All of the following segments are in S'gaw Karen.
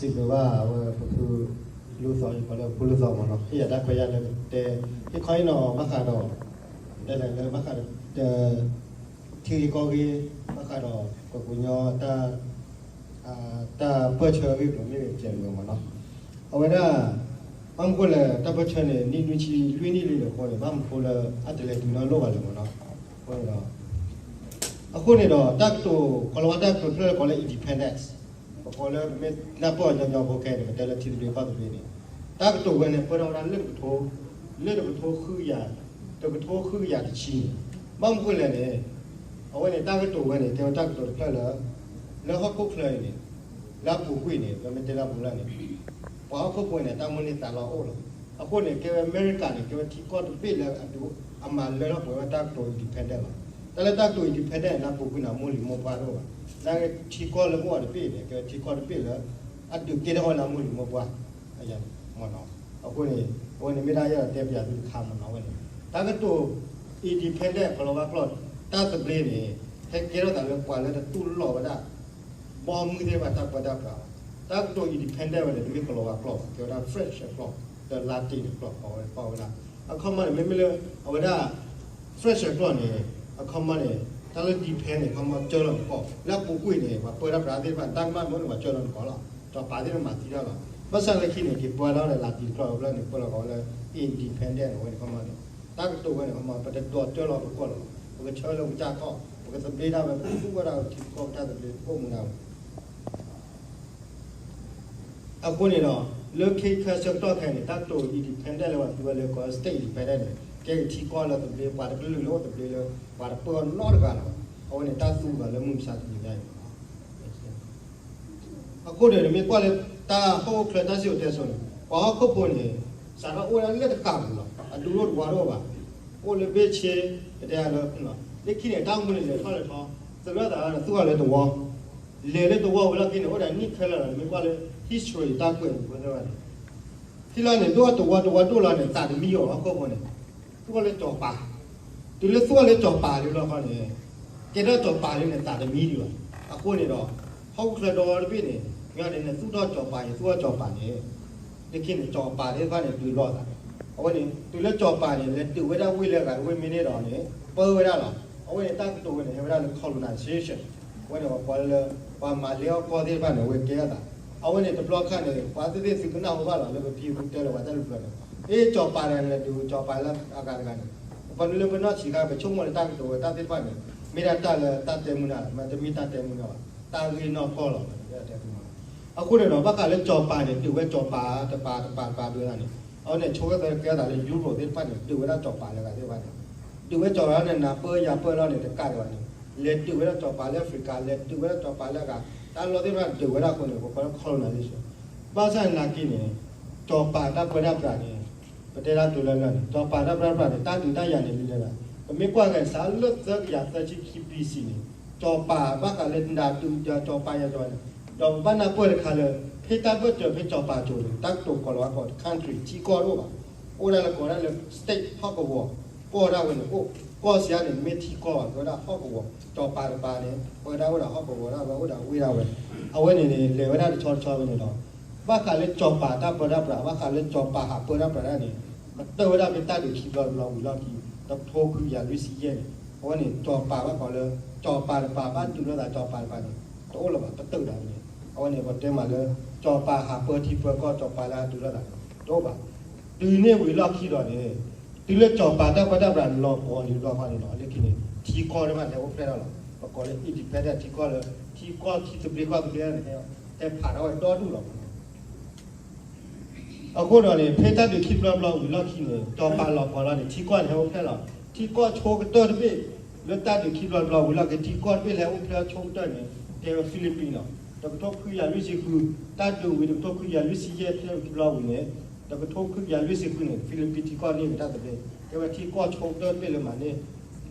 စံးဘျုးဘၣ်ဝဲပဖုလူသီအံၤ ပှၤလၢပဖုလူသီမ့ၢ်နီၤ ဟ့ၣ်ယၤတၢ်ခွဲးယာ်လၢကတဲ ဟ့ၣ်ခီအံၤနီၤ ဘၣ်ဃးဒီး တဲလဲၣ်လၢဘၣ်ဃးဒီး ထံဂ့ၢ်ကီၢ်ဂ့ၢ် ဘၣ်ဃးဒီး ပှၤကညီ တၢ်ပၢၢ်ဆၢအဂ့ၢ်ကျိၤမ့ၢ်ဂ့ၤ ကဲမ့ၢ်မ့ၢ်နီၤ အဝဲဒၣ် ဘၣ်မနုၤဃိလဲၣ် တၢ်ပၢၢ်ဆၢန့ၣ် နံၣ်နွံဆံလွံၢ်နံၣ်လံန့ၣ်အဃိန့ၣ် ဘၣ်မနုၤဃိလၢ အတလဲၤတုၤနီတဘျီဘၣ်လဲၣ်မ့ၢ်နီၤ အဃိန့ၣ်ဒီး အဃိန့ၣ်ဒီး တၢ်ကတိၤ ကီၤလၤဝါတၢ်ကတိၤတဖျၢၣ်လၢကိးလၢ independence ပကိးလၢပမ့ၢ်နၢ်ပၢၢ်ညီညီဖိခဲအံၤန့ၣ် ပတဲလၢထံသဘျ့ကီၢ်သဘျ့န့ၣ် တၢ်ကတိၤဝဲန့ၣ် ပၢၢ်ထီၣ်ဝဲဒၣ်လၢတကထိ လၢတကထိဃုကယၤ တကထိဃုကယၤတဆံန့ၣ် ဘၣ်မနုၤဃိလဲၣ်န့ၣ် အဝဲန့ၣ် တၢ်ကတိၤဝဲန့ၣ် ကဲဝဲတၢ်ကတိၤတဖျၢၣ်လၢ လၢဟီၣ်ခိၣ်ချၢအံၤန့ၣ် လၢအပူၤကွံာ်န့ၣ် ပမ့ၢ်တဲလၢအပူၤလၢ်န့ၣ် ပှၤဟီၣ်ခိၣ်ဖိန့ၣ် တၢ်မိၣ်န့ၢ်သးလီအိၣ်လီၤ. အဃိန့ၣ် ကဲဝဲအမဲရကၤန့ၣ် ကဲဝဲထံကီၢ်တဘ့ၣ်လၢအဒုး အမၤလၢထီၣ်ပှဲၤဝဲတၢ်ကတိၤ independent လီၤ. တၢ်လၢတၢ်ကတိၤ independent န့ၣ် လၢအပူၤကွံာ်န့ၣ် အမိၢ်လံၤမိၢ်ပှၢ်တအိၣ်ဘၣ်. နာ်က့ထံကီၢ်လၢပအိၣ်အီၤတဘ့ၣ်န့ၣ် ကဲဝဲထံကီၢ်တဘ့ၣ်လၢ အဒုးကဲထီၣ်ဝဲလၢအမိၢ်လံၤမိၢ်ပှၢ် မ့ၢ်နီၤ. အဃိန့ၣ် အဝဲန့ၣ်မ့ၢ်ဒၣ်ယအဲၣ်ဒိးတဲပၠးသုတခါမ့ၢ်နီၤ အဝဲန့ၣ် တၢ်ကတိၤ independent ကီၤလၤဝါကျိာ် တၢ်သဘျ့န့ၣ် ဟဲကဲထီၣ်သးလၢပှၤလၢတတူၢ်လိာ်ဝဲဒၣ် ဘီမုၢ်သ့ၣ်တဖၣ်တၢ်ပၢတၢ်ပြးဘၣ်. တၢ်ကတိၤ independent ဝဲန့ၣ် တမ့ၢ်ကီၤလၤဝါကျိာ်ဘၣ် ကဲဝဲဒၣ် French အကျိာ် ဒီး Latin အကျိာ် ပာ်ဝဲဒၣ် အခီပညီန့ၣ် မ့မ့ၢ်လၢ အဝဲဒၣ် French အကျိာ်န့ၣ် အခီပညီန့ၣ် တၢ်လၢ depend န့ၣ် အခီပညီကၢလီၤနကီၢ် လၢအပူၤကွံာ်န့ၣ် ပှၤပၢတၢ်ပြးသ့ၣ်တဖၣ်န့ၣ် တၢ်ကမၣ်မ့ၢ်န့ၣ် ပှၤကၢလီၤနကီၢ်လီၤ. ကၠီၤပၤသ့ၣ်တဖၣ်မၤသံတၢ်လီၤ. ဘၣ်ဆၣ်လၢခံန့ၣ် က့ၤပၢလီၤလၢ Latin ကျိာ် အဘျီန့ၣ် ပၢလီၤကီးလၢ independent အဝဲန့ၣ် အခီပညီန့ၣ် တၢ်ကတိၤဝဲန့ၣ် အခီပညီ ပတဒိးကၢလီၤပကီၢ်လီၤ. ပကဆၢလၢပကစၢ်ခီၣ် ပကသဘျ့ဒၣ်ဝဲ ပကသူၣ်ထီၣ်ဒၣ်ဝဲထံကီၢ်ပတၢ်သဘျ့ အိၣ်မူဒၣ်ဝဲ အဃိန့ၣ်ဒီး လၢခဲအံၤဆၢကတီၢ်ခဲအံၤန့ၣ် တၢ်ကတိၤ independent လၢပှၤသူဝဲလၢကိး state independent န့ၣ် ကဲက့ၤထံကီၢ်လၢသဘျ့ ပှၤတကလုာ်လၢအိၣ်သဘျ့လၢ ပှၤတပၢအီၤနီတဂၤလီၤ. အဝဲန့ၣ်တၢ်သူဘၣ်လၢမုၢ်မဆါတနံၤညါအံၤ အဃိန့ၣ် နမ့ၢ်ကွၢ်လၢတၢ်ဟီၣ်ခိၣ်ချၢတၢ်စံၣ်စိၤတဲစိၤန့ၣ် ပှၤဟီၣ်ခိၣ်ဖိန့ၣ် စးထီၣ်အိၣ်ဝဲဒၣ်လၢတဃၣ်ပူၤလီၤ. အဒူၣ်တအိၣ်တဝါတအိၣ်ဘၣ်. အိၣ်လၢဘ့ၣ်ဆ့ ပတဲလၢ လၢခံန့ၣ် တၢ်အိၣ်မူန့ၣ် လဲၤထီၣ်လဲၤထီ သရၢသးန့ၣ် သူၣ်ထီၣ်လၢတဝီ လဲၤလၢတဝီဝံၤလီၢ်ခံန့ၣ် အိၣ်ဒီးနံၣ်ခဲလၢာ်လီၤ. နမ့ၢ်ကွၢ်လၢ history တၢ်ကွဲးပူၤဖဲသ့ၣ်ဘၣ်န့ၣ် ထံလီၤန့ၣ် ဒိၣ်တဝီတဝီဒိၣ်လီၤန့ၣ် သးတမံအီၤ ဟီၣ်ခိၣ်ဖိန့ၣ် သူၣ်ထီၣ်လၢကၠီၤပၤ တုၤလၢသူၣ်ထီၣ်လၢကၠီၤပၤလံလီၤခီန့ၣ် ကဲထီၣ်ကၠီၤပၤလံန့ၣ် သးတမံဒံးဘၣ်. အဃိန့ၣ်ဒီး ဟီၣ်ခိၣ်ချၢဒီတဘ့ၣ်န့ၣ် မ့ၢ်န့ၣ် နသူၣ်ထီၣ်ကၠီၤပၤန့ၣ် သူၣ်ထီၣ်ကၠီၤပၤန့ၣ် လၢခံန့ၣ် ကၠီၤပၤသ့ၣ်တဖၣ်န့ၣ် ဒုးလိာ်သး အဝဲန့ၣ် တုၤလၢကၠီၤပၤန့ၣ် လဲၤဒုးဝဲဒၣ်ဝ့ၢ်လၢအဂၤတဝ့ၢ်မ့ၢ်န့ၣ်ဒီးန့ၣ် ပၢဝဲဒၣ်လီၤ. အဝဲန့ၣ်တၢ်ကတိၤဝဲန့ၣ် ဟဲဝဲဒၣ်လၢ colonization အဝဲန့ၣ် ပှၤလၢ ပှၤမၤလဲအီၣ်ကီၢ်သ့ၣ်တဖၣ်န့ၣ် အဝဲကဲအသး အဝဲန့ၣ်တဘျီခါန့ၣ် ပှၤသ့ၣ်သ့ၣ်သုကနၢ်ဟူဘၣ်လီၤ လၢပဖံပဖုတဲလၢပှၤတၢ်လူၢ်ပျၢၤန့ၣ် အ့ ကၠီၤပၤန့ၣ်လဲၤဒုးကၠီၤပၤလၢအဂၤတဂၤန့ၣ် ပှၤနုၤလၢပနီၢ်ဆံးခါ ပဆိကမိၣ်လၢတၢ်ကတိၤဝဲတၢ်သ့ၣ်တဖၣ်န့ၣ် မ့ၢ်ဒၣ်တၢ်လၢတၢ်တဲမုာ်နၢ်လီၤ မ့တမ့ၢ်တၢ်တဲမုာ်နၢ်ဘၣ် တၢ်ဂ့ၢ်နီၢ်ကီၢ်လီၤ ပတဲမုာ်နၢ် အဃိန့ၣ်ဒီး ဘၣ်ဃးလၢကၠီၤပၤန့ၣ် ဒုးဝဲကၠီၤပၤတပၤတပၤတပၤဒုးဝဲဒၣ်န့ၣ် အဝဲန့ၣ် ဆိကတၢၢ်ကဲသးလၢ ယူရိၣ်သ့ၣ်တဖၣ်န့ၣ် ဒုးဝဲဒၣ်ကၠီၤပၤလၢအဂၤသ့ၣ်တဖၣ်န့ၣ် ဒုးဝဲကၠီၤပၤန့ၣ် နၢ်ပၢၢ်ယၤပၢၢ်လီၤန့ၣ် တကးဒံးဘၣ်န့ၣ် လဲၤဒုးဝဲဒၣ်ကၠီၤပၤလၢ Africa လဲၤဒုးဝဲဒၣ်ကၠီၤပၤလၢအဂၤ တၢ်လီၢ်သ့ၣ်တဖၣ်ဒုးဝဲဒၣ်အဃိန့ၣ် ပကိးလၢ colonization ဘၣ်ဆၣ်နာ်က့န့ၣ် ကၠီၤပၤတၢ်ပၢတၢ်ပြးန့ၣ် ပတဲဒၣ်တုၤလၢလၢ်န့ၣ် ကၠီၤပၤတၢ်ပၢတၢ်ပြးန့ၣ် တၢ်ဒုးတၢ်ယၤန့ၣ်လံလၢၤဘၣ် ပမ့ၢ်ကွၢ်က့ၤစးလၢသၢကယၤသၢဆံခံ ဘီၣ်စံၣ် န့ၣ် ကၠီၤပၤဘၣ်ဃးလၢနၢ်ဒုးဒီးကၠီၤပၤယၤကၠီၤပၤန့ၣ် ဒီးပဘၣ်နၢ်ပၢၢ်တခါလၢ ဖဲတၢ်ဘၢၣ်စၢၤဖဲကၠီၤပၤကၠိၤန့ၣ် တၢ်ကတိၤကီၤလၤဝါကိး country ထံကီၢ်တအိၣ်ဘၣ် အိၣ်ဒၣ်လၢကိးဒၣ်လၢ state ဟီၣ်ကဝီၤ ကီၢ်ဒၣ်ဝဲန့ၣ်အိၣ် ကီၢ်စံးန့ၣ် မ့ၢ်ထံကီၢ်ဘၣ် ကဲဝဲဒၣ်ဟီၣ်ကဝီၤ ကၠီၤပၤတပၤန့ၣ် ပၢဒၣ်အိၣ်ဒီးဟီၣ်ကဝီၤဒၣ်ဝဲအိၣ်ဒီးဝ့ၢ်ဒၣ်ဝဲ အဝဲန့ၣ်န့ၣ် လဲၤဝဲဒၣ်တဆီတဆီဝဲန့ၣ်ဒီး ဘၣ်ဃးလၢကၠီၤပၤတၢ်ပၢတၢ်ပြး ဘၣ်ဃးလၢကၠီၤပၤဟးပၢတၢ်ပြးဒၣ်န့ၣ် ပတုာ်ဝဲဒၣ်ဖဲတၢ်ဒုးခံဘျီတဘျီဝံၤလီၢ်ခံ တကထိခွံကယၤလွံၢ်ဆံယဲၢ်န့ၣ် အဝဲန့ၣ် ကၠီၤပၤဘၣ်ဃးလၢ ကၠီၤပၤတပၤဘၣ်ဒုးလိာ်သးကၠီၤပၤတပၤန့ၣ် တအိၣ်လၢၤဘၣ် ပတုာ်ဒၣ်ဝဲန့ၣ် အဝဲန့ၣ် ပတဲမးလၢ ကၠီၤပၤဟးပၢထံပၢကီၢ် ကၠီၤပၤလၢအဒုးလိာ်သးန့ၣ် တအိၣ်ဘၣ် တုၤန့ၣ်ဝံၤလီၢ်ခံဒီးန့ၣ် တုၤလၢကၠီၤပၤတၢ်ပၢတၢ်ပြးလီၤပှီၢ်လံဘျီဃီန့ၣ်ဒီး လၢခံန့ၣ် ထံကီၢ်တဖၣ်န့ၣ်ဟဲအိၣ်ဖျဲၣ်ထီၣ်လီၤ ပကိးလၢ independent ထံကီၢ်လၢ ထံကီၢ်ထံသဘျ့ကီၢ်သဘျ့န့ၣ် ဟဲဖးထီၣ်ဝဲဒီဒူၣ်လီၤ အဃိဒီးန့ၣ် ဖဲတၢ်ဒုးခံဘျီတဘျီဝံၤလီၢ်ခံန့ၣ် ကၠီၤပၤလီၤပှီၢ်လီၤန့ၣ် ထံကီၢ်န့ၣ်ဟဲအိၣ်ဖျဲၣ်လီၤ ထံကီၢ်ဆိကတၢၢ်တဘ့ၣ် လၢတၢ်ဒုးခံဘျီတဘျီဝံၤလီၢ်ခံ ထံကီၢ်တဘ့ၣ်လၢဟဲအိၣ်ဖျဲၣ်ဆိကတၢၢ်န့ၣ် တဲဝဲ Philippines လီၤ တကထိခွံကယၤလွံၢ်ဆံဃု တၢ်ဒုးဝံၤတကထိခွံကယၤလွံၢ်ဆံယဲၢ်ဖဲခံဘျီဝံၤန့ၣ် တကထိခွံကယၤလွံၢ်ဆံဃုန့ၣ် Philippines ထံကီၢ်န့ၢ်ဝဲတၢ်သဘျ့ တဲဝဲထံကီၢ်ဆိကတၢၢ်တဘ့ၣ်လၢမၤန့ၢ်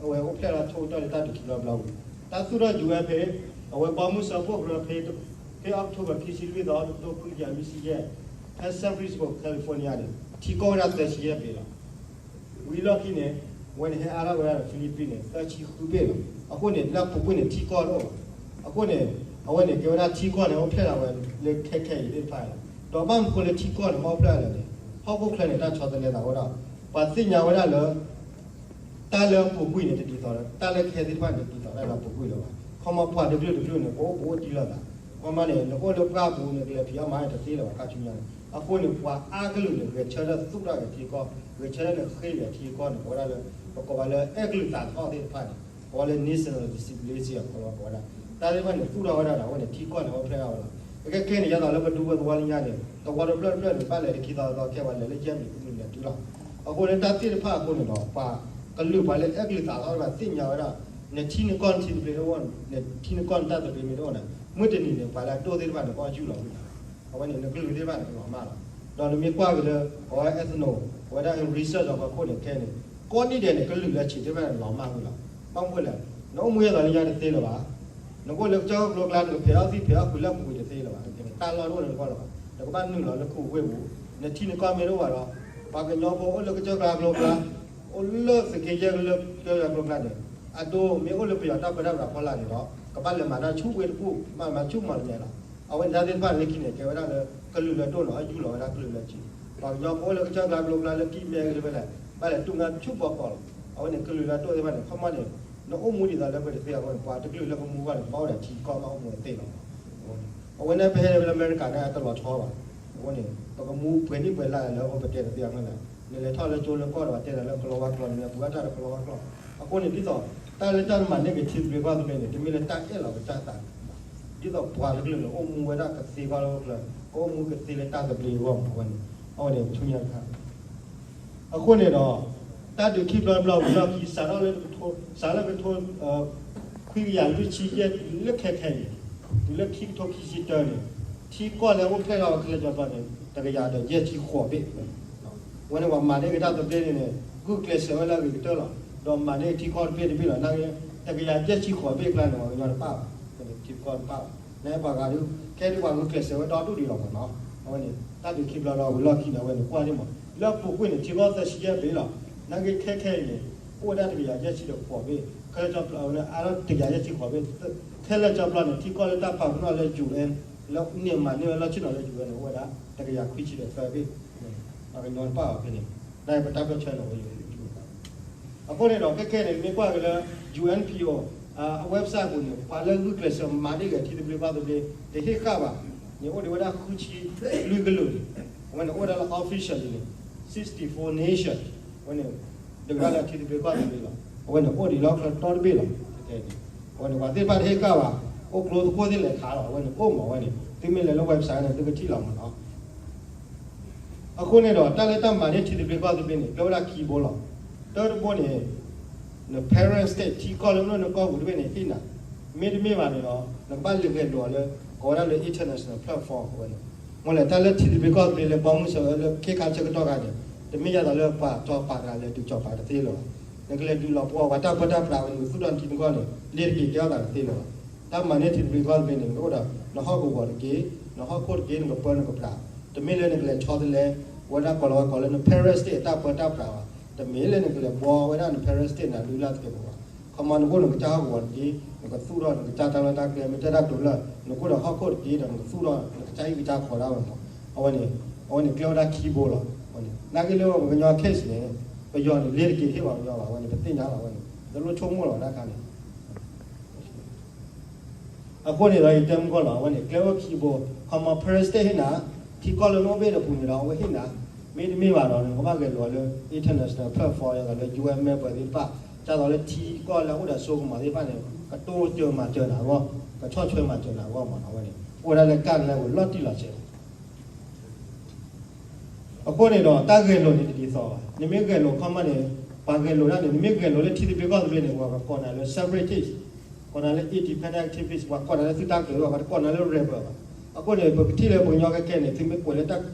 အဝဲအိၣ်ဖျဲၣ်လီၤဆိကတၢၢ်လၢတၢ်ဒုးခံဘျီတဘျီဝံၤ တၢ်သူၣ်ထီၣ်ယူၤဝဲဖဲ အဝဲဘီမုၢ်စၢဖှိၣ်ကရၢဖဲ ဖဲ October ခံဆံလွံၢ်သီ တကထိခွံကယၤလွံၢ်ဆံယဲၢ် ဖဲ San Francisco California န့ၣ် ထံကီၢ်ဝဲဒၣ်သၢဆံယဲၢ်ဘ့ၣ်လီၤ ဝံၤလီၢ်ခံန့ၣ် အဝဲန့ၣ်ဟဲအါထီၣ်ဝဲဒၣ်ဒီး Philippines န့ၣ် သၢဆံဃုဘ့ၣ်လီၤ အဃိန့ၣ် လၢအပူၤကွံာ်န့ၣ် ထံကီၢ်တအိၣ်ဘၣ် အဃိန့ၣ် အဝဲန့ၣ်ကဲဝဲဒၣ်ထံကီၢ်န့ၣ် အိၣ်ဖျဲၣ်ထီၣ်ဝဲလၢခဲခဲအံၤသ့ၣ်တဖၣ်လီၤ. ဒီးဘၣ်မနုၤဃိလၢထံကီၢ်န့ၣ် ဘၣ်အိၣ်ဖျဲၣ်ထီၣ်လဲၣ်န့ၣ် ဟီၣ်ခိၣ်ချၢန့ၣ် တၢ်ဆီတလဲသးဝဲဒၣ် ပှၤသ့ၣ်ညါဝဲဒၣ်လၢ တၢ်လၢအပူၤကွံာ်န့ၣ် တဒ်သိးဒီး တၢ်လၢခဲသ့ၣ်တဖၣ်န့ၣ် တဒ်သိးတၢ်လၢအပူၤကွံာ်လၢၤဘၣ်. ခီမီပှၤတကလုာ်တကလုာ်န့ၣ် ကအိၣ်ဘူးအိၣ်တံၢ်လိာ်သး, ခီမီန့ၣ် နကအိၣ်လၢပှၢ်ပူၤန့ၣ် ကလဲၤဖံးအီၣ်မၤအီၣ်တသ့လၢၤဘၣ် ခါဆူညါန့ၣ်. အဃိန့ၣ် ပှၤအါကလုာ်န့ၣ် ဂဲၤဆၢထၢၣ်သူၣ်ထီၣ်က့ၤထံကီၢ်, ဂဲၤဆၢထၢၣ်န့ၣ်ဃ့က့ၤထံကီၢ်န့ၣ် ပဝဲဒၣ်လၢ ပကိးဝဲလၢအဲၣ်ကလုာ်သးထီၣ်သ့ၣ်တဖၣ်န့ၣ် ပဝဲလၢ national disability အကလီပဝဲဒၣ် တၢ်သ့ၣ်တဖၣ်န့ၣ် သူၣ်ထီၣ်ဝဲဒၣ်ဒီး အဝဲန့ၣ် ထံကီၢ်န့ၣ် အိၣ်ဖျဲၣ်ထီၣ်ဝဲလီၤ. ကဲခဲန့ၣ် ယသးလၢပဒူပသဝီလၢညါန့ၣ် သဝီတဖျၢၣ်တဖျၢၣ်န့ၣ် ဘၣ်လဲၤတခံသီသီခဲ ပှၤလဲၤလၢယဲၢ်မံၤဃုမံၤလဲၤတုၤလီၤ. အဃိန့ၣ် တၢ်သ့ၣ်တဖၣ်အဃိန့ၣ်ဒီး ပှၤကလုာ်ပှၤလၢအဲၣ်ကလုာ်သးထီၣ်တဖၣ်သ့ၣ်ညါဝဲဒၣ် နထံနကီၢ်နထံသဘျ့တအိၣ်, နထံနကီၢ်နတၢ်သဘျ့မ့ၢ်တအိၣ်န့ၣ် မုၢ်တနံၤန့ၣ် ပှၤလၢအဒိၣ်သ့ၣ်တဖၣ်န့ၣ် ကအီၣ်ယူၢ်လီၤဝဲဒၣ် အဝဲန့ၣ် နကလုာ်သ့ၣ်တဖၣ်န့ၣ် ကလီၤမၢ်လီၤ. ဒီးနမ့ၢ်ကွၢ်က့ၤလၢ ပဝဲ ethno ပဝဲဒၣ် research ဒီးပှၤခိၣ်န့ၣ်ခဲန့ၣ် ကိးနံၣ်ဒဲးန့ၣ် ကလုာ်လၢဆံးသ့ၣ်တဖၣ်န့ၣ် လီၤမၢ်ဝဲလီၤ. ဘၣ်မနုၤလဲၣ်, နအိၣ်မူယဲၢ်သီလၢညါတသ့လၢၤဘၣ်. နကအိၣ်လၢကစၢၢ်ကျါကျိၤကျါ နကဖံးအီၣ်သံၣ်ဖံးအီၣ်ဃုာ်လၢအပူၤကွံာ်တသ့လၢၤဘၣ်. တၢ်လီၢ်တအိၣ်လၢနကီၢ်လၢၤဘၣ်. နကဘၣ်နုာ်လီၤလၢခူဝ့ၢ်ပူၤ, နထံနကီၢ်မ့ၢ်တအိၣ်ဘၣ်ဒီး ပှၤကညီဖိအိၣ်လၢကစၢၢ်ကျါကျိၤကျါ အိၣ်လၢသုးက့ယဲၢ်လၢကစၢၢ်ကျါကျိၤကျါန့ၣ် အဒိ မ့ၢ်အိၣ်လၢပယီၤတၢ်ပၢတၢ်ပြးဖီလာ်န့ၣ်ဒီး ကဘၣ်လဲၤမၤတၢ်ဆူဝ့ၢ်တပူၤ, မၤမၤဆူမီၢ်တနဲၤလီၤ. အဝဲန့ၣ်တၢ်သ့ၣ်တဖၣ်လၢခံန့ၣ် ကဲဝဲဒၣ်လၢ ကလုာ်လၢဒိၣ်န့ၣ် အယူၢ်လီၤဝဲဒၣ်ကလုာ်လၢဆံး. ပှၤကညီဖိအိၣ်လၢကစၢၢ်ကျါကျိၤကျါလၢကံၢ်မဲဂ့ၤတဖဲလဲၣ် ဘၣ်လဲၤတူၢ်ငါဆူဘီကီးလီၤ. အဝဲန့ၣ် ကလုာ်လၢဒိၣ်သ့ၣ်တဖၣ်န့ၣ် ခီမီန့ၣ် နအိၣ်မူဒ်သိးလၢပတသ့အဃိန့ၣ် ပှၤတကလုာ်လၢကမူဘၣ်န့ၣ် ဘၣ်အိၣ်ဒီးထံကီၢ်ဘၣ်အိၣ်မူအသ့လီၤ. အဝဲန့ၣ်ပဟဲလၢအမဲရကၤန့ၣ် တလီၤဆီဘၣ်. အဃိန့ၣ် ပကမူပှဲၤနံၣ်ပှဲၤလါလၢအဃိပတဲတသ့အဃိန့ၣ် နလဲၤထီၣ်လၢကၠိလၢကီၢ်ဒီး ပှၤတဲနၤလၢကလီၤဝါကျိာ် နမ့ၢ်ပှၤတၢ်ဒီးကလီၤဝါကျိာ်. အဃိန့ၣ် ဒ်သိး တၢ်လၢတၢ်မၤန့ၢ်က့ၤထံသဘျ့ကီၢ်သဘျ့န့ၣ် တမ့ၢ်လၢတၢ်အဲၣ်လီၤကစၢ်သး ဒ်သိးပှၤတကလုာ်န့ၣ် အိၣ်မူဝဲဒၣ်ကသ့ကီၢ်လၢအဂီၢ်, ကအိၣ်မူကသ့လၢတၢ်သဘျ့အဂီၢ်မး အဝဲန့ၣ်, အဝဲန့ၣ်ဆူညါတခါ. အဃိန့ၣ်ဒီး တၢ်ဒုးခံဘျီတဘျီဝံၤလီၢ်ခံ စးထီၣ်လၢကထိ, စးလၢကထိ ခွံကယၤလွံၢ်ဆံယဲၢ် တုၤလၢခဲခဲအံၤ, တုၤလၢခံကထိခံဆံတၢန့ၣ် ထံကီၢ်လၢအိၣ်ဖျဲၣ်ထီၣ်ဝဲခဲလၢာ်ကၠီပျီန့ၣ် တကယၤဒီးယဲၢ်ဆံဃိးဘ့ၣ်. အဝဲန့ၣ်ပှၤမၤန့ၢ်က့ၤတၢ်သဘျ့န့ၣ်န့ၣ် ဂုာ်ကျဲးစၢးဝဲလၢအဂ့ၤကတၢၢ်လီၤ. ဒီးမၤန့ၢ်ထံကီၢ်တဘ့ၣ်တဘ့ၣ်လီၤ. နာ်က့ တကယၤယဲၢ်ဆံဃိးဘ့ၣ်အကျါန့ၣ် ပှၤကညီတပၣ်ဘၣ်, ထံကီၢ်တပၣ်ဘၣ်. နပှၤဂၤဒုး ခဲဒုးပှၤဂုာ်ကျဲးစၢးဝဲဒီဒူၣ်ဒံးလီၤမးနီၤ. အဝဲန့ၣ် တၢ်ဒုးခံဘျီဒီးဝံၤလီၢ်ခံန့ၣ် အဝဲန့ၣ်ကွၢ်ဒံးမး လၢအပူၤကွံာ်န့ၣ် ထံကီၢ်သၢဆံယဲၢ်ဘ့ၣ်လီၤ. နာ်က့ခဲခဲအံၤန့ၣ် အိၣ်ဝဲဒၣ်တကယၤယဲၢ်ဆံဒီးဃိးဘ့ၣ်, ခဲလၢာ်ကၠီပျီအဝဲန့ၣ် အါထီၣ်တကယၤယဲၢ်ဆံဃိးဘ့ၣ်, ခဲလၢာ်ကၠီပျီန့ၣ် ထံကီၢ်လၢတၢ်ပာ်ပနီၣ်လၢ ယူၣ်အ့ၣ် လၢန့ၣ်မၤန့ၢ်ဝဲလီၢ်ဆ့ၣ်နီၤလၢ ယူၣ်အ့ၣ် န့ၣ် အိၣ်ဝဲဒၣ် တကယၤခွံဆံဒီးသၢဘ့ၣ်, ပှၤကညီတပၣ်အီၤဖဲန့ၣ်, နာ်က့ပတၢ်ပၢၢ်ဆၢန့ၣ် ဝဲယိာ် အဃိန့ၣ်ဒီး ခဲခဲန့ၣ် မ့ၢ်ကွၢ်က့ၤလၢ ယူၣ်အ့ၣ်ပီၣ်အိၣ် အ website အပူၤန့ၣ် ပှၤလၢဂုာ်ကျဲးစၢးမၤန့ၢ်က့ၤထံသဘျ့ကီၢ်သဘျ့ တဟ့ၣ်ဃာ်ဘၣ်န့ၣ် အိၣ်ဒံးဝဲဒၣ်ဃုဆံလွံၢ်ကလုာ်န့ၣ်, အဝဲန့ၣ်အိၣ်ဝဲဒၣ်လၢ officially န့ၣ် sixty-four nation အဝဲန့ၣ် ဒုးဝဲဒၣ်လၢထံသဘျ့ကီၢ်သဘျ့လီၤ. အဝဲန့ၣ်အိၣ်ဒံးလၢချၢတီတဘ့ၣ်လီၤ. အဝဲန့ၣ် ပှၤသ့ၣ်တဖၣ်တဟ့ၣ်ဃာ်ဘၣ်, အိၣ်ကျိသကိးသ့ၣ်လဲၤခးလီၤ. အဝဲန့ၣ်အိၣ်မး အဝဲန့ၣ် သုမ့ၢ်လဲၤလၢ website န့ၣ် သုကထံၣ်လီၤမးနီၤ. အဃိန့ၣ်ဒီး တၢ်လၢတၢ်မၤန့ၢ်ထံသဘျ့ကီၢ်သဘျ့န့ၣ် ကဲဝဲဒၣ်ခံဘိလီၤ. တၢတဘိန့ၣ် န parent state ထံကီၢ်လၢနအိၣ်နကီၢ်ပူၤတဘ့ၣ်န့ၣ် ဟ့ၣ်နၤ, မ့တမ့ၢ်ဘၣ်န့ၣ်ဒီး နကဘၣ်လဲၤဂဲၤလိာ်အီၤလၢ ကိးဝဲဒၣ်လၢ international platform အဝဲန့ၣ်, မ့ၢ်လဲၣ် တၢ်လၢထံသဘျ့ကီၢ်သဘျ့လၢဘီမုၢ်စၢၤလၢခဲခါဆၢကတီၢ်ခါန့ၣ် တမ့ၢ်ယၤသးလၢပှၤတီၤပာ်တဂၤလဲၤတုၤကၠီၤပာ်တသ့လၢၤဘၣ်. နကလဲၤဒုးလီၤပှီၢ်ပှၤတၢ်ပၢတၢ်ပြးဝဲန့ၣ် နကသူၣ်ထီၣ်နထံနကီၢ်န့ၣ် လ့ၤတက့ၤကဲထီၣ်သးတသ့လၢၤဘၣ်. တၢ်မၤန့ၢ်ထံသဘျ့ကီၢ်သဘျ့န့ၣ် နအိၣ်ဒီး နဟီၣ်ကဝီၤတက့ၢ်, နဟီၣ်ခိၣ်တက့ၢ်, နကပၢနကပြး, တမ့ၢ်လၢနကလဲၤဆီတလဲ ဝဲဒၣ်ကိးလီၤဝဲကိးလၢန parent state အတၢ်ပၢတၢ်ပြးဘၣ်. တမ့ၢ်လၢနကလဲၤဘှီဝဲဒၣ်န parent state န့ၣ် ဒုးလၢ်သကဲးပဝး, ခီမီနကအိၣ်နကစၢ်ဟီၣ်ကဝီၤတက့ၢ်, နကသူၣ်ထီၣ်နကစၢ်တၢ်လီၢ်တၢ်ကျဲ မ့ၢ်တဲတၢ်တိၤလၢ နကအိၣ်ဒီးဟီၣ်ခိၣ်တက့ၢ်ဒီး နကသူၣ်ထီၣ်နကစၢ်ဟံၣ်ကစၢ်ဃီဒၣ်ဝဲမး. အဝဲန့ၣ် အဝဲန့ၣ်ကျဲဝဲဒၣ်ခံဘိလီၤ. နာ်က့လၢပှၤကညီ case န့ၣ် ပယီၤန့ၣ် လ့ၤတက့ၤတဟ့ၣ်ပှၤကညီဘၣ်. အဝဲန့ၣ် ပသ့ၣ်ညါလီၤ. အဝဲန့ၣ် တလိၣ်ဆိကမိၣ်လီၤတၢ်ခါန့ၣ် အဃိန့ၣ်ဒီး ယတဲမုၢ်ဂီၢ်လီၤ. အဝဲန့ၣ် ကျဲအိၣ်ခံဘိ, ခီမီ parent state ဟ့ၣ်နၤ, ထံကီၢ်လၢနအိၣ်ဘ့ၣ်တပူၤန့ၣ်ဒီး အဝဲဟ့ၣ်နၤ, မ့တမ့ၢ်ဘၣ်ဒီး နကဘၣ်ဂဲၤလိာ်လၢ international platform ယသးလၢ ယူၢ်အ့ၣ် member သ့ၣ်တဖၣ်, ဒ်သိးလၢထံကီၢ်လၢအအိၣ်ဒီးစိကမီၤသ့ၣ်တဖၣ်န့ၣ် ကတိစၢၤမၤစၢၤနၤအဂီၢ်, ကဆီၣ်ထွဲမၤစၢၤနၤအဂီၢ်မး အဝဲန့ၣ် အိၣ်ဝဲဒၣ်လၢကၢ်လဲပူၤလီၤတံၢ်လီၤဆဲး အဃိန့ၣ်ဒီး တၢ်ဂဲၤလိာ်န့ၣ်တဒ်သိးဘၣ်. နမ့ၢ်ဂဲၤလိာ်ခီမီန့ၣ် ပှၤဂဲၤလိာ်ဒၣ်န့ၣ် နမ့ၢ်ဂဲၤလိာ်လၢထံသဘျ့ကီၢ်သဘျ့န့ၣ် ပှၤကကိးနၤလၢ separatist, ကိးနၤလၢ independent activist, ပှၤကိးနၤလၢသုတၢ်ကျိၤဘၣ်, ပှၤတကိးနၤလၢ rebel ဘၣ်. အဃိန့ၣ် ပကထံၣ်လၢပှၤကညီခဲခဲန့ၣ် သုမ့ၢ်ကွဲးလၢ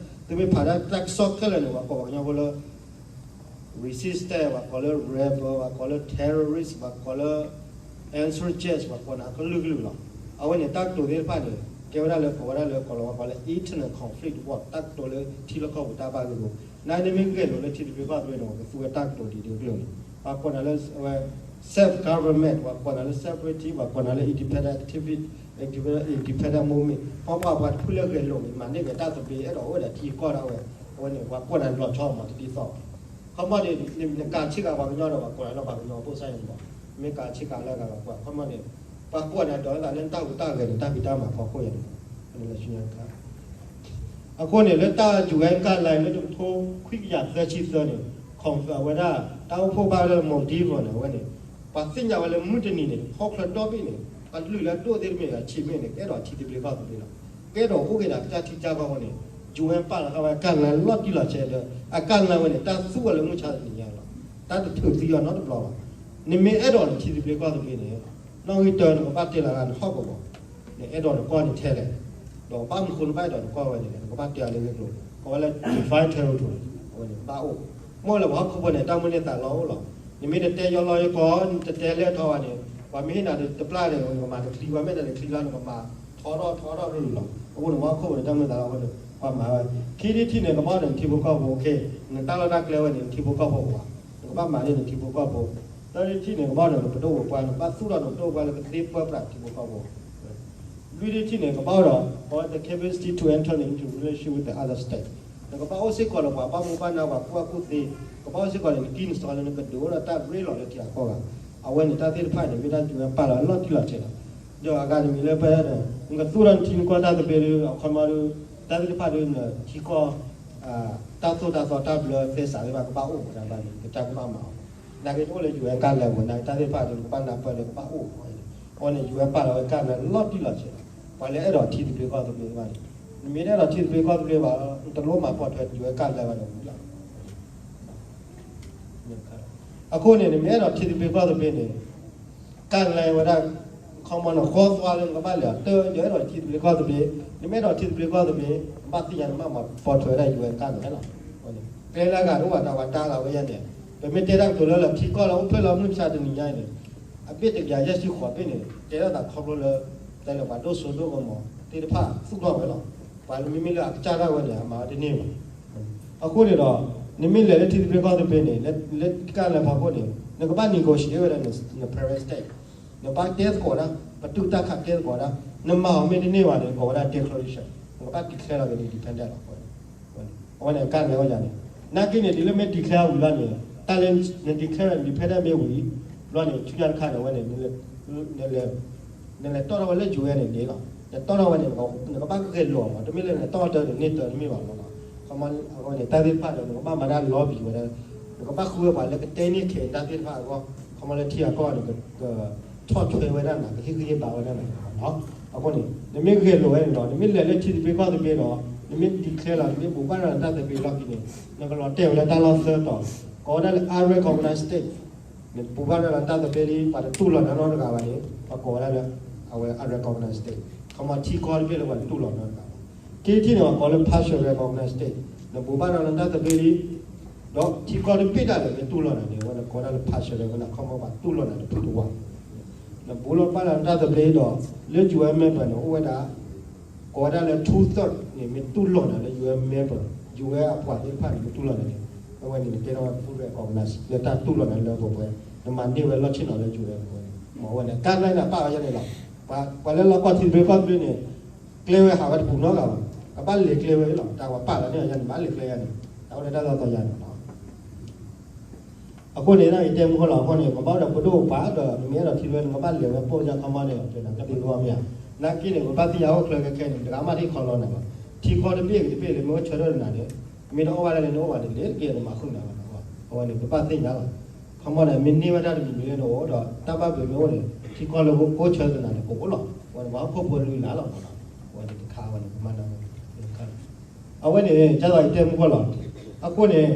သုမ့ၢ်ဖးဒၣ်တၢ်ကစီၣ်ခဲလၢာ်န့ၣ် ပှၤကိးပှၤကညီဖိလၢ resistant, ပှၤကိးလၢ rebel, ပှၤကိးလၢ terrorist, ပှၤကိးလၢ insurgents, ပှၤကိးနၤကလုာ်ကလုာ်လီၤ. အဝဲန့ၣ် တၢ်ကတိၤသ့ၣ်တဖၣ်န့ၣ် ကဲဝဲဒၣ်လၢကိးဝဲဒၣ်လၢ ကိးလီၤဝဲကိးလၢ internal conflict ဝဲ တၢ်ကတိၤလၢထံလီၢ်ကီၢ်ပူၤတၢ်ဘၣ်ဂ့ၢ်ဂီၢ်. နာ်က့နမ့ၢ်ဂဲၤလိာ်လၢထံသဘျ့ကီၢ်သဘျ့န့ၣ် ပှၤကသူဝဲတၢ်ကတိၤဒ်ဒ်ကလုာ်န့ၣ် ပှၤကိးနၤလၢ အဝဲ self government, ပှၤကိးနၤလၢ separatist, ပှၤကိးနၤလၢ independent activist, independent movement ပှၤပှၤပှၤတဖုလၢဂဲၤလိာ်န့ၣ် မၤန့ၢ်က့ၤတၢ်သဘျ့ အဲၣ်ဒိးအိၣ်ဝဲဒၣ်ထံကီၢ်ဒၣ်ဝဲ, အဝဲန့ၣ် ပှၤကိးနၤလီၤဆီမးတဒ်သိးဘၣ်. ခီမီန့ၣ် နကၤဆ့ကၤပှၤကညီဒီးပှၤကိးနၤလၢပှၤကညီဖိစၢ်ယဲၢ်န့ၣ်ဘၣ်, မ့ၢ်ကၤဆ့ကၤလၢအဂၤလီၤကွၢ် ခီမီန့ၣ် ပှၤကိးနၤဒိးသးလၢနတၢ်ဟူးတၢ်ဂဲၤန့ၣ် တၢ်ဖံးတၢ်မၤဖီခိၣ်ယဲၢ်န့ၣ် လၢဆူညါတခါ အဃိန့ၣ် လၢတၢ် ယူၣ်ဝဲကၢ်လဲၣ် လၢတကထိခွံကယၤသၢဆံသၢန့ၣ် confirm ဝဲဒၣ် တၢ်အိၣ်ဖှိၣ်ဘၣ်လၢ Maldives န့ၣ် အဝဲန့ၣ် ပှၤသ့ၣ်ညါဝဲလၢမုၢ်တနံၤန့ၣ် ဟီၣ်ချၢဒီဘ့ၣ်န့ၣ် ပှၤလုၢ်လၢဒိၣ်သ့ၣ်တမ့ၢ်ဂၤဆံးမ့ၢ်န့ၣ် ကအဲၣ်ဒိးထံသဘျ့ကီၢ်သဘျ့လီၤ. ကအဲၣ်ဒိးအိၣ်က့ၤဒၣ်ကစၢ်ထံကစၢ်ကီၢ်အဃိန့ၣ် ယူၣ်ဝဲပာ်လီၤဃာ်ဝဲကၢ်လဲၣ်လီၤတံၢ်လီၤဆဲးဒီး အကၢ်လဲၣ်ဝဲန့ၣ် တၢ်သူဝဲလၢမုၢ်ဆါတနံၤညါလီၤ. တၢ်တထုးသံအီၤနီတဘျီဘၣ်. နမ့ၢ်အဲၣ်ဒိးနထံသဘျ့ကီၢ်သဘျ့န့ၣ် နီၣ်ဂံၢ်တၢနကဘၣ်တဲလီၤဂာ်နဟီၣ်ကဝီၤ နအဲၣ်ဒိးနကီၢ်န့ၣ်ထဲလဲၣ်, ဒီးဘၣ်မနုၤဃိနဘၣ်အဲၣ်ဒိးနကီၢ်ဝဲန့ၣ် နကဘၣ်တဲအီၤလၢဂ့ၢ်ကျိၤ ကိးဝဲလၢ defined territory အဝဲန့ၣ် ဘၣ်အိၣ်, မ့ၢ်လၢပှၤဟီၣ်ခိၣ်ဖိန့ၣ် တၢ်မုၢ်လၢ်သးလီအိၣ်လီၤ. နမ့ၢ်တတဲယီလီၤယကီၢ် နတတဲလဲၢ်ထီၣ်ဘၣ်န့ၣ် ပှၤမ့ၢ်ဟ့ၣ်နၤတပျၢ်န့ၣ် နကမၤတချံ ပှၤမ့ၢ်တလဲၤချံလီၤ နကမၤထီထီၣ်ထီထီၣ်ရူၢ်လီၤ. အဃိန့ၣ် ပှၤဟီၣ်ခိၣ်ဖိန့ၣ် တၢ်မုၢ်လၢ်သးလီအိၣ်န့ၣ် ပှၤမၤဝဲ ခံထံၣ်တထံၣ်န့ၣ် ကဘၣ်အိၣ်ဒီးနထံဖိကီၢ်ဖိ နတၢ်လီၢ်တၢ်ကျဲဝဲန့ၣ် နထံဖိကီၢ်ဖိအိၣ်ဘၣ်, နကဘၣ်မၤန့ၢ်နထံဖိကီၢ်ဖိ. သၢထံၣ်တထံၣ်န့ၣ် ကဘၣ်အိၣ်ဒီးနပဒိၣ်ပပှၢ် နကဘၣ်သူၣ်ထီၣ်နပဒိၣ်ပပှၢ်လၢကသ့ပၢပြးထံဖိကီၢ်ဖိ လွံၢ်ထံၣ်တထံၣ်န့ၣ် ကဘၣ်အိၣ်ဒီး the capacity to enter into relationship with the other state, နကဘၣ်အိၣ်စ့ၢ်ကီးဒီးပှၤဘၣ်မူဘၣ်ဒါ ပှၤကူၣ်ဘၣ်ကူၣ်သ့, ကဘၣ်အိၣ်စ့ၢ်ကီးဒီးနကံၢ်နစီလၢနကဒုးအိၣ်ဒီးတၢ်ရ့လိာ်လၢထံဂၤကီၢ်ဂၤ. အဝဲန့ၣ်တၢ်သ့ၣ်တဖၣ်န့ၣ် မ့ၢ်တၢ်ယူၢ်ဝဲပာ်လီၤလီၤတံၢ်လီၤဆဲးလီၤ. ဒီးအဂၤတမံၤလၢပဝဲဒၣ်ဒီး နကသူၣ်ထီၣ်နထံနကီၢ်တၢ်သဘျ့ဒီး အခီပညီဒီး တၢ်သ့ၣ်တဖၣ်ဒီးနထံကီၢ် တၢ်သိၣ်တၢ်သီတၢ်ဘျၢသဲစးသ့ၣ်တဖၣ်ကဘၣ်အိၣ်ဝဲဒၣ်ဘၣ်န့ၣ် ကစၢ်ကဘၣ်မၤအီၤ. နာ်က့နအိၣ်လၢယူၢ်ဝဲကၢ်လဲၢ်ပူၤ နာ်က့တၢ်သ့ၣ်တဖၣ်ဒီးနကဘၣ်နၢ်ပၢၢ်လၢကဘၣ်အိၣ်အီၤန့ၣ် အဝဲန့ၣ်ယူၢ်ဝဲပာ်လီၤဝဲကၢ်လဲၢ်လီၤတံၢ်လီၤဆဲးလီၤ. ပှၤလၢအဲၣ်ဒိးထံသဘျ့ကီၢ်သဘျ့ဘၣ်န့ၣ် နမ့ၢ်တအဲၣ်ဒိးထံသဘျ့ကီၢ်သဘျ့ဘၣ် နတလိၣ်မၤပိာ်ထွဲယူၢ်ဝဲကၢ်လဲၢ်ဘၣ်န့ၣ်လီၤ. အဃိန့ၣ် နမ့ၢ်အဲၣ်ဒိးထံသဘျ့ကီၢ်သဘျ့န့ၣ် ကၢ်လဲၢ်ဝဲဒၣ် ခီမီန့ၣ် ဃီသွါလၢနကဘၣ်လဲၤအီၤ တၢ်ယအဲၣ်ဒိးထံသဘျ့ကီၢ်သဘျ့, နမ့ၢ်အဲၣ်ဒိးထံသဘျျ့ကီၢ်သဘျ့ နဘၣ်သ့ၣ်ညါနဘၣ်မၤပိာ်ထွဲဝဲဒၣ်ယူၢ်ဝဲကၢ်လဲၢ်လီၤ. ကျဲလၢအဂၤတအိၣ်ဘၣ်တၢ်ဝဲတၢ်လီၤဝဲယဲန့ၣ် ပမ့ၢ်တဲတၢ်ကတိၤလၢလၢထံကီၢ်လၢအိၣ်ဖျဲၣ်လီၤမုၢ်မဆါတနံၤညါအံၤန့ၣ် အဘ့ၣ်တကယၤယဲၢ်ဆံဃိးဘ့ၣ်န့ၣ် တဲဒၣ်သးခီဖျိလၢ တဲလၢပှၤဒိၣ်စိဒိၣ်ကမီၤသ့ၣ်တဖၣ်သူၣ်ထီၣ်ဝဲလီၤ. ပှၤလၢမ့မ့ၢ်လၢအကစၢ်ဒၣ်ဝဲန့ၣ် အမၤဝဲတန့ၢ်ဘၣ်. အဃိန့ၣ်ဒီး နမ့ၢ်လဲၤလၢထံသဘျ့ကီၢ်သဘျ့န့ၣ် လၢကၢ်လဲၢ်ဖီခိၣ်န့ၣ် နကဘၣ် negotiate ဝဲဒၣ်န parent state နဘၣ်တဲသကိးဒၣ် ပတုာ်တၢ်ခးတဲသကိးဒၣ် နမၤအီၤမ့ၢ်တန့ၢ်ဘၣ်န့ၣ် ကိးဝဲဒၣ် declaration နကဘၣ် declare လီၤက့ၤန independent လီၤ. အဝဲန့ၣ်ကၢ်လဲၢ်ဝဲဒၣ်န့ၣ် နာ်က့န့ၣ် တုၤလၢမ့ၢ် declare ဝံၤလီၤန့ၣ် တၢ်လၢန declare independent မ့ၢ်ဝံၤ ဘျီန့ၣ် ဆူညါတခါန့ၣ် အဝဲန့ၣ် နလဲၤတီၣ်ထီၣ်ဝဲလၢ ယူၢ်ဝဲ န့ၣ်န့ၣ်လီၤ. နတီၣ်ထီၣ်ဝဲန့ၣ် နကဘၣ်ဂဲၤလိာ်အီၤမး တမ့ၢ်လၢနတီၣ်တၢ်န့ၣ် န့ၢ်တၢ်တမ့ၢ်ဘၣ်မးလီၤ. ခီမီအဝဲန့ၣ် တၢ်သ့ၣ်တဖၣ်ဒီး နကဘၣ်မၤတၢ် lobby ဝဲဒၣ် နကဘၣ်ဃုဝဲပှၤလၢကတဲန့ၢ်ခဲးတၢ်သ့ၣ်တဖၣ်အဂီၢ် ခီမီလၢထံဂၤကီၢ်ဂၤန့ၣ် ကဆီၣ်ထွဲဝဲဒၣ်နၤ ကဟ့ၣ်ဂံၢ်ဟ့ၣ်ဘါဝဲဒၣ်နၤလီၤ. အဃိန့ၣ် နမ့ၢ်ဂဲၤလိာ်ဝဲန့ၣ်ဒီး နမ့ၢ်လဲၤလၢထံသဘျ့ကီၢ်သဘျ့ဒီး နမ့ၢ် declare လီၤ နမ့ၢ်ဘိးဘၣ်ရၤလီၤနတၢ်သဘျ့လီၢ်ခံန့ၣ် နကလီၤတဲာ်ဝဲလၢတၢ်လီၢ်သၢတီၤ ကိးဝဲဒၣ်လၢ unrecognized state နဘိးဘၣ်ရၤလီၤနတၢ်သဘျ့လံ ပှၤတတူၢ်လိာ်နၤနီတဂၤဘၣ်န့ၣ် ပှၤကိးဝဲဒၣ်လၢ အဝဲ unrecognized state ခီမီထံကီၢ်တဘ့ၣ်လၢပှၤတတူၢ်လိာ်နီတဂၤဘၣ်. ခံထံၣ်န့ၣ် ပှၤကိးလၢ partial recognized state နဘိးဘၣ်ရၤလီၤနတၢ်သဘျ့လံ ဒီးထံကီၢ်တဘ့ၣ်ဒၣ်လဲာ်မ့ၢ်တူၢ်လိာ်နၤန့ၣ် အဝဲန့ၣ်ကိးဝဲဒၣ်လၢ partial recognized ခီမီပှၤတူၢ်လိာ်နၤတဖုတဝး နဘိးဘၣ်ရၤလီၤနတၢ်သဘျ့ဒီး လၢ ယူၢ်ဝဲ member န့ၣ် အိၣ်ဝဲဒၣ် ကိးဝဲဒၣ်လၢ two third န့ၣ် မ့ၢ်တူၢ်လိာ်နၤလၢ ယူၢ်ဝဲ member ယူၢ်ဝဲအပှၤသ့ၣ်တဖၣ်န့ၣ် မ့ၢ်တူၢ်လိာ်နၤန့ၣ် အဝဲန့ၣ် နကဲထီၣ်ဝဲ full recognized လၢတၢ်တူၢ်လိာ်နၤလၢပှဲၤပှဲၤ နမၤန့ၢ်ဝဲလီၢ်ဆ့ၣ်နီၤလၢ ယူၢ်ဝဲ ပဝဲန့ၣ် မ့ၢ်အဝဲန့ၣ် ကၢ်လဲၢ်န့ၣ် ပာ်ဝဲယဲန့ၣ်လီၤ. ပှၤလၢလီၢ်ကီၢ်ထံသဘျ့ကီၢ်သဘျ့န့ၣ် ကျဲဝဲဟးဝဲတပူၤနီတဂၤဘၣ်. ကဘၣ်လဲၤကျဲဝဲလီၤ. တၢ်ပှၤပာ်လီၤန့ၢ်ယၤန့ၣ် မ့ၢ်လဲၤကျဲယၤန့ၣ် တၢ်အိၣ်လၢတၢ်လီၢ်သီယၤန့ၣ်လီၤ. အဃိန့ၣ် ယတဲမူဃီလီၤ အဃိန့ၣ် ပဘၣ်အိၣ်ဒီးပဒိၣ်ပပှၢ်ဒီး နမ့ၢ်အဲၣ်ဒိးထံသဘျ့ နကဘၣ်လဲၤဝဲပိၢ်ယါခီမီန့ၣ် ပနၢ်ကသံၣ်ဂီၢ်မ့ၢ်ဧါ. နာ်က့န့ၣ် ပဘၣ်သ့ၣ်ညါအိၣ်ချၢခဲခဲန့ၣ် တဂၤမးတဟ့ၣ်ခီလီနၤဘၣ်. ထံကီၢ်တဘ့ၣ်ဂ့ၤတဘ့ၣ်လၢမ့ၢ်အိၣ်ဆၢထၢၣ်နၤန့ၣ် မ့ၢ်တအီၣ်ဘၣ်ဒၣ်လဲာ်န့ၣ် အိၣ်ဘၣ်န့ၣ် လ့ၤတက့ၢ်နမၤဃုာ်နၤဘၣ်. အဝဲန့ၣ် ပဘၣ်သ့ၣ်ညါလီၤ. ခီမီန့ၣ် မ့ၢ်န့ၢ်ဝဲဒၣ်တမံၤမံၤလၢနအိၣ်ဒီး တၢ်ဘၣ်ဘျုးမ့ၢ်အိၣ်န့ၣ် ထံကီၢ်လၢအိၣ်ဆၢထၢၣ်နၤန့ၣ် ကအိၣ်လီၤ. အဝဲန့ၣ် ပှၤဟီၣ်ခိၣ်ဖိလွံၢ်လါလီၤ. အဝဲန့ၣ်တခါ အဝဲန့ၣ် ပမၤနၢၤ အဝဲန့ၣ် ကၢ်သိးယတဲမူဃီလီၤ. အဃိန့ၣ်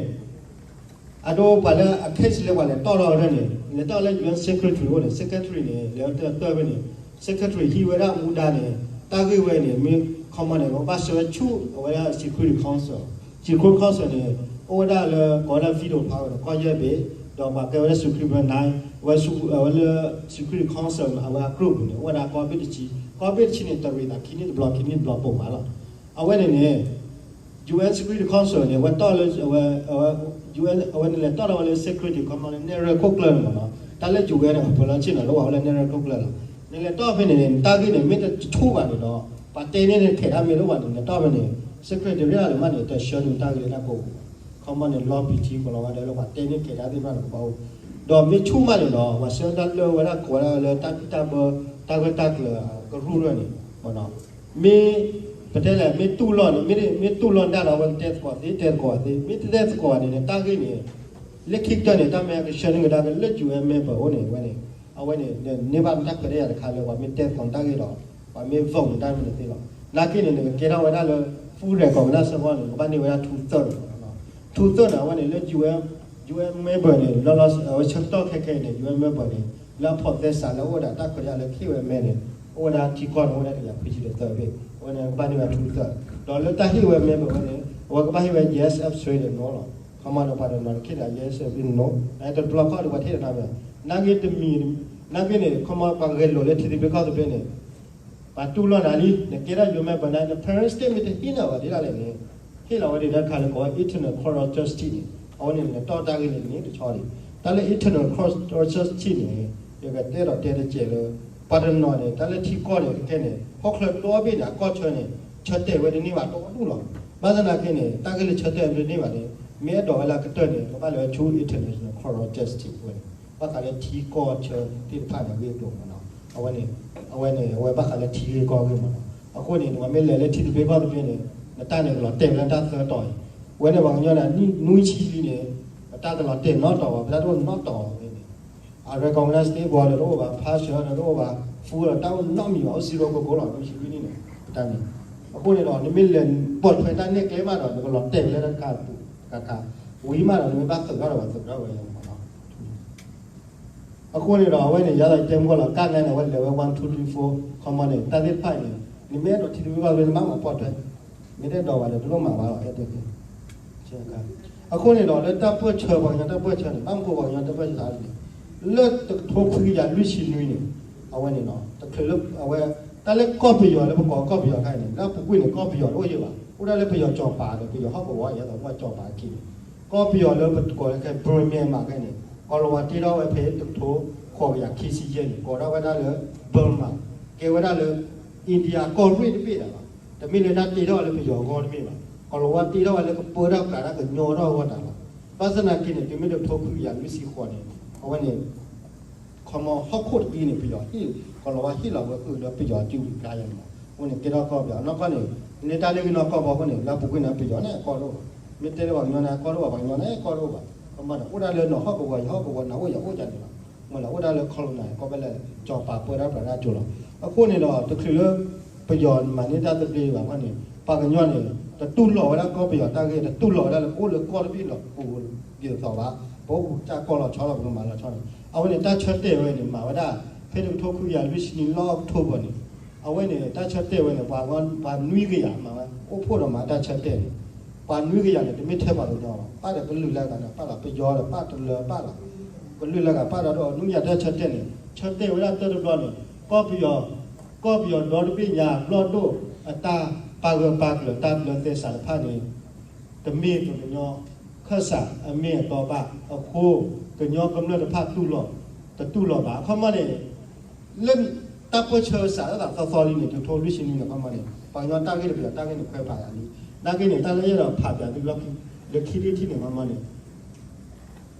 အဒိပှၤလၢအ case လၢပှၤလဲၤတီၣ်ထီၣ်ဝဲဒၣ်န့ၣ် လဲၤတီၣ်လၢ ယူၢ်အၢၣ် secretary အိၣ်န့ၣ် secretary န့ၣ် လဲၤတၢၢ်ဖဲန့ၣ် secretary ဟံးဝဲဒၣ်မူဒါန့ၣ် တၢ်ဂ့ၢ်ဝဲန့ၣ် မ့ၢ်ခီမီန့ၣ် ကဘၣ်ဆှၢဝဲဆူ အဝဲဒၣ် Security Council, Security Council န့ၣ် အိၣ်ဝဲဒၣ်လၢ ကိးဝဲဒၣ် veto power န့ၣ် ကီၢ်ယဲၢ်ဘ့ၣ်, ဒီးပှၤကဲဝဲဒၣ် Supreme Nine, အဝဲ အဝဲလၢ Security Council အဝဲအ group န့ၣ် အိၣ်ဝဲဒၣ်ကီၢ်ဘ့ၣ်တဆံ, ကီၢ်ဘ့ၣ်တဆံန့ၣ် တရံးသးခံနံၣ်တဘျီ ခံနံၣ်တဘျီပိာ်မးလီၤ. အဝဲန့ၣ်န့ၣ် ယူၢ်အၢၣ် Security Council န့ၣ် အဝဲတီၣ်လၢ အဝဲ UN အဝဲန့ၣ်လဲၤတီၣ်ထီၣ်ဝဲလၢ security ခီမီလၢ နဲၣ်ရွဲၣ်ခိၣ်ကျၢၢ်န့ၣ်မ့ၢ်နီၤ, တၢ်လၢယူၢ်ဝဲန့ၣ် ပှၤလၢဆ့ၣ်နီၤလၢဝဲလၢနဲၣ်ရွဲၣ်ခိၣ်ကျၢၢ်လီၤ. နလဲၤတီၢ်ဖဲန့ၣ်န့ၣ် နတၢ်ဂ့ၢ်န့ၣ် မ့ၢ်တဆူၣ်ဘၣ်န့ၣ်ဒီး ပှၤတဲန့ၢ်နခဲးတၢ်မ့ၢ်တအိၣ်ဘၣ်န့ၣ် နလဲၤတီၢ်ဖဲန့ၣ် secretariat လၢမးန့ၣ် တဆှၢနုာ်တၢ်ဂ့ၢ်လၢတၢ်ကိးပူၤဘၣ်. ခီမီန့ၣ် လီၤပံာ်ထံကီၢ်လီၤဝဲဒၣ်လၢ ပှၤတဲန့ၢ်ခဲးတၢ်သ့ၣ်တဖၣ်န့ၣ် ကဘၣ်အိၣ်, ဒီးမ့ၢ်ဆူၣ်မးန့ၣ်ဒီး ပှၤဆှၢတၢ်လၢဝဲဒၣ်ကိးဝဲဒၣ်လၢတၢ်ဘံၣ်တၢ်ဘၢ တၢ်ဂၢၢ်တၢ်ကျၢၤကရူၢ်လၢန့ၣ် မ့ၢ် ပတဲလဲၣ် မ့ၢ်တူၢ်လိာ်န့ၣ် မ့ၢ် မ့ၢ်တူၢ်လိာ်ဒၣ်ဒီး အဝဲကတဲသကိးသ့ တဲသကိးသ့ မ့ၢ်တတဲသကိးဘၣ်န့ၣ် နတၢ်ဂ့ၢ်န့ၣ် လၢခံကတၢၢ်န့ၣ် တၢ်မ့ၢ်ကဆှၢနုာ်ကဒါက့ၤလၢ ယူၢ်အဲၣ် member အိၣ်န့ၣ် အဝဲန့ၣ် အဝဲန့ၣ် နန့ၢ်ဘၣ်နတၢ်ခွဲးတၢ်ယာ်တခါလၢ ပှၤမ့ၢ်တဲသကိးနတၢ်ဂ့ၢ်ဒီး ပှၤမ့ၢ် vote နတၢ်မ့ၢ်တသ့လီၤ. နာ်က့န့ၣ် နကကဲထီၣ်ဝဲဒၣ်လၢ full recognize အဂီၢ်န့ၣ် နကဘၣ်န့ၢ်ဝဲဒၣ် two third န့ၣ် two third န့ၣ် အဝဲန့ၣ်လၢ ယူၢ်အဲၣ် ယူၢ်အဲၣ် member န့ၣ် လၢလီၤ အဝဲဆၢကတီၢ်ခဲခဲအံၤန့ၣ် ယူၢ်အဲၣ် member န့ၣ် လၢအဖိးသဲစးလၢအအိၣ်ဒီးတၢ်ခွဲးတၢ်ယာ်လၢ ခံဝဲမဲန့ၣ် အိၣ်ဝဲဒၣ်ထံကီၢ်န့ၣ် အိၣ်ဝဲဒၣ်တကယၤခွံဆံတသၢဘ့ၣ် အဝဲန့ၣ်ကဘၣ်န့ၢ်ဝဲ two third ဒီးလၢတၢ်ဟ့ၣ်ဝဲ member ဝဲန့ၣ် အဝဲကဘၣ်ဟ့ၣ်ဝဲ yes absolutely no လီၤ. ခီမီဒီးပှၤတနီၤတခ့ဒီး yes absolutely no တပျီခီၣ်ဒီးပှၤတဟ့ၣ်ဒီးတၢ်ဘၣ် နာ်က့တမံၤ နာ်က့န့ၣ် ခီမီ ပှၤဂဲၤလိာ်လၢထံသဘျ့ကီၢ်သဘျ့န့ၣ် ပှၤတူၢ်လိာ်နၤလံ နကဲထီၣ် ယူၢ်အဲၣ် member န့ၣ် န parent state မ့ၢ်တဟ့ၣ်နၤဘၣ်ဒ်လဲၣ်န့ၣ် ဟ့ၣ်လီၤဝဲဒၣ်တၢ်ခါလၢကိးဝဲ internal court of justice န့ၣ် အဝဲန့ၣ် နတီၢ်တၢ်ဂ့ၢ်န့ၣ် တန့ၢ်တဆီဒံး တၢ်လၢ internal court of justice န့ၣ် ယကတဲဒီးတဲတစဲးလၢ ပှၤတနီၤန့ၣ် တၢ်လၢထံကီၢ်န့ၣ် ခဲခဲန့ၣ် ဟီၣ်ချၢဒီဘ့ၣ်န့ၣ် အကီၢ်ဆၢန့ၣ် ဆၢတဲာ်ဝဲတန့ၢ်ဘၣ်တအိၣ်ဒူၣ်လီၤ. ဘၣ်ဆၣ်သနာ်က့န့ၣ် တၢ်ဂ့ၢ်လၢဆၢတဲာ်ဝဲတန့ၢ်ဘၣ်န့ၣ် မ့ၢ်အဲၣ်ဒိးဝဲလၢအကတၢၢ်န့ၣ် ကဘၣ်လဲၤဝဲဆူ international court of justice ဝဲန့ၣ် ဘၣ်ဃးလၢထံကီၢ်ဆၢသ့ၣ်တဖၣ်န့ၣ် ဂ့ၢ်အကျိၤမ့ၢ်နီၤ အဝဲန့ၣ် အဝဲန့ၣ် အဝဲဘၣ်ဃးလၢထံဂ့ၢ်ကီၢ်ဂ့ၢ်မ့ၢ်နီၤ အဃိန့ၣ် နမ့ၢ်လဲၤလၢထံသဘျ့ကီၢ်သဘျ့န့ၣ် နတၢ်န့ၣ်ကလီၤတဲာ်ဝဲလၢတၢ်သၢတီၤအံၤ ဝဲန့ၣ်ပှၤကညီန့ၣ် နွံဆံလံန့ၣ် ပတၢ်တလီၤတဲာ်နီတီၤဘၣ် ပတၢ်တအိၣ်နီတီၤဘၣ်န့ၣ် အ recognize သ့ဘီဒီးတအိၣ်ဘၣ် partial ဒီးတအိၣ်ဘၣ် full ဒီးတၢ်အိၣ်နီတမံၤဘၣ် အိၣ် zero ကိးကိးလီၤ နွံဆံလွံၢ်နံၣ်န့ၣ် ပတၢ်န့ၣ် အဃိန့ၣ်ဒီး နမ့ၢ်လဲၤပိာ်ထွဲတၢ်နဲၣ်ကျဲမးဒီး နကလီၤတဲာ်ဝဲလၢတခါပူၤတခါခါ ဝံၤမးဒီး နမ့ၢ်ဘၣ်သုးထီၣ်ဒီးပှၤသုးထီၣ်ဝဲလီၤမ့ၢ်နီၤ အဃိန့ၣ်ဒီး အဝဲန့ၣ် ယၤဒီးတဲမ့ၢ်လီၤ ကၣ်နဲန့ၣ် အဝဲလဲၤဝဲ one two three four ခီမီန့ၣ် တၢ်သ့ၣ်တဖၣ်အံၤန့ၣ် နမ့ၢ်အဲၣ်ဒိးထံသဘျ့ကီၢ်သဘျ့ နဘၣ်မၤပိာ်ထွဲ မ့ၢ်တအဲၣ်ဒိးဘၣ်ဒီး တလိၣ်မၤဘၣ်လီၤ အဲၣ်ဒိး အဃိန့ၣ်ဒီး လၢတၢ်ပၢၢ်ဆၢ ပှၤကညီတၢ်ပၢၢ်ဆၢန့ၣ် ဘၣ်မနုၤဃိပှၤကညီတၢ်ပၢၢ်ဆၢန့ၣ် လၢတကထိခွံကယၤလွံၢ်ဆံနွံန့ၣ် အဝဲန့ၣ်နီၤ တချုးလၢအဝဲ တၢ်လၢကီၢ်ပယီၤလၢပကိးကီၢ်ပယီၤခါအံၤန့ၣ် လၢအပူၤကွံာ်န့ၣ် ကီၢ်ပယီၤတအိၣ်ယံၤဘၣ် အိၣ်ဒၣ်လၢပယီၤကၠီၤပၤဒီး ပယီၤဟီၣ်ကဝီၤ ယဲသိးကီၢ်ပယီၤပၤခံန့ၣ် ကီၢ်ပယီၤလၢပကိးလၢခဲ Burma မးခဲန့ၣ် ကီၤလၤဝါတ့ထီၣ်ဝဲဖဲတကထိဃိးကယၤခံဆံယဲၢ်န့ၣ် ကိးထီၣ်ဝဲဒၣ်လၢ Burma ကဲဝဲဒၣ်လၢ India ကီၢ်ရ့ၣ်တဘ့ၣ်ဒၣ်လီၤ. တမ့ၢ်လၢတၢ်တ့ထီၣ်ဝဲလၢပယီၤအဂီၢ်တမ့ၢ်ဘၣ်. ကီၤလၤဝါတ့ထီၣ်ဝဲလၢကပၢတၢ်ပြးတၢ်ကညီထီၣ်အဂီၢ်တၢ်လီၤ. ဘၣ်ဆၣ်သနာ်က့န့ၣ် တုၤမ့ၢ်တကထိခွံကယၤလွံၢ်ဆံဃိးန့ၣ် အဝဲန့ၣ် ခီမီဟီၣ်ခိၣ်တက့ၢ်န့ၣ် ပယီၤဟ့ၣ် ကီၤလၤဝါဟ့ၣ်လီၤဝဲဃုာ်လၢပယီၤအစုပူၤကျါယဲၢ်န့ၣ်လီၤ. အဃိန့ၣ် ကဲထီၣ်ကီၢ်ပယီၤ အနီၢ်ကီၢ်န့ၣ် နတၢ်လၢကနီၢ်ကီၢ်ဘီအဃိန့ၣ် လၢအပူၤကွံာ်န့ၣ် ပယီၤန့ၣ်အကီၢ်တအိၣ်ဘၣ်. မ့ၢ်တဲလၢပှၤကညီန့ၣ် အကီၢ်တအိၣ်ဘၣ် ပှၤကညီန့ၣ် အကီၢ်တအိၣ်ဘၣ်. ကမၣ်ဒီး အိၣ်ဒၣ်လၢနီၢ်ဟီၣ်ကဝီၤ ယဟီၣ်ကဝီၤ နအိၣ်ယအိၣ်ဒ်န့ၣ်လီၤ. မ့ၢ်လၢအိၣ်ဒၣ်လၢ colonial ကီၢ်ဖဲလဲၣ် ကၠီၤပၤပၢတၢ်ပြးတၢ်ကၠိလီၤ. အဃိန့ၣ်ဒီး တချုးလၢ ပယီၤမၤန့ၢ်တၢ်သဘျ့ဘၣ်အဃိန့ၣ် ပှၤကညီန့ၣ် တတူၢ်လိာ်ဝဲဒၣ်ကီၢ်ပယီၤတၢ်ဂ့ၢ် တတူၢ်လိာ်ဝဲဒၣ်လၢပအိၣ်လၢကီၢ်တဘ့ၣ်လီၤပူၤဒ်သိးဘၣ်. ပအိၣ်ပူၤတၢ်ကီၢ်လီၤဆီလီၤ ပကမၤလီၤဆီန့ၣ် အဝဲန့ၣ် တၢ်ဆၢတဲာ်ဝဲန့ၣ် မၤဝဲဒၣ် ဖဲတကထိခွံကယၤလွံၢ်ဆံနွံ လါအီးကထိဘၢၣ်န့ၣ် အဝဲန့ၣ် တၢ်ဆၢတဲာ်ဝဲန့ၣ် ပှၤ ပှၤနွံကယၤမၤဝဲ အိၣ်ဖှိၣ်ဒီးမၤတၢ်ဆၢတဲာ်န့ၣ် ပှၤနွံကယၤန့ၣ် တမ့ၢ်ထဲပှၤကညီဘၣ် ပာ်ဒီးကလုာ်လၢအဂၤန့ၣ် ပာ်လီၤ ပယီၤဒီးပာ်တလၢၤပာ်လီၤ ကလုာ်လၢအဂၤပာ်ဒီး ဒ်နွံကယၤတၢ်ဆၢတဲာ်န့ၣ် ဆၢတဲာ်ဝဲဒၣ်တၢတဘျီန့ၣ် ကီၢ်ပယီၤ ကီၢ်ပယီၤဒီတဘ့ၣ်ညါ ဘျီၣ်ဒိၣ်အတၢ်ပာ်ဂၢၢ်ပာ်ကျၢၤ တၢ်ဘျၢသဲစးတဖၣ်န့ၣ် တမ့ၢ်ပှၤကညီ ခၢၣ်စးအမ့ၢ်အတီဘၣ်အဃိ ကညီကမျၢၢ်တဖၣ်တူၢ်လိာ် တတူၢ်လိာ်ဘၣ် အခီမီန့ၣ် လၢတၢ်ပၢၢ်ဆၢစးထီၣ်သးသီသီလံန့ၣ် တုၤထိလွံၢ်ဆံနွံန့ၣ် အခီမီန့ၣ် ပှၤကညီတၢ်ဂ့ၢ်ဒီးပယီၤတၢ်ဂ့ၢ်န့ၣ် ခွဲးဖးယၤလံ နာ်က့န့ၣ် တၢ်လၢယအဲၣ်ဒိးဖးပၠးသုလၢခံ လၢခံထံၣ်ထံၣ်န့ၣ် အခီမီန့ၣ်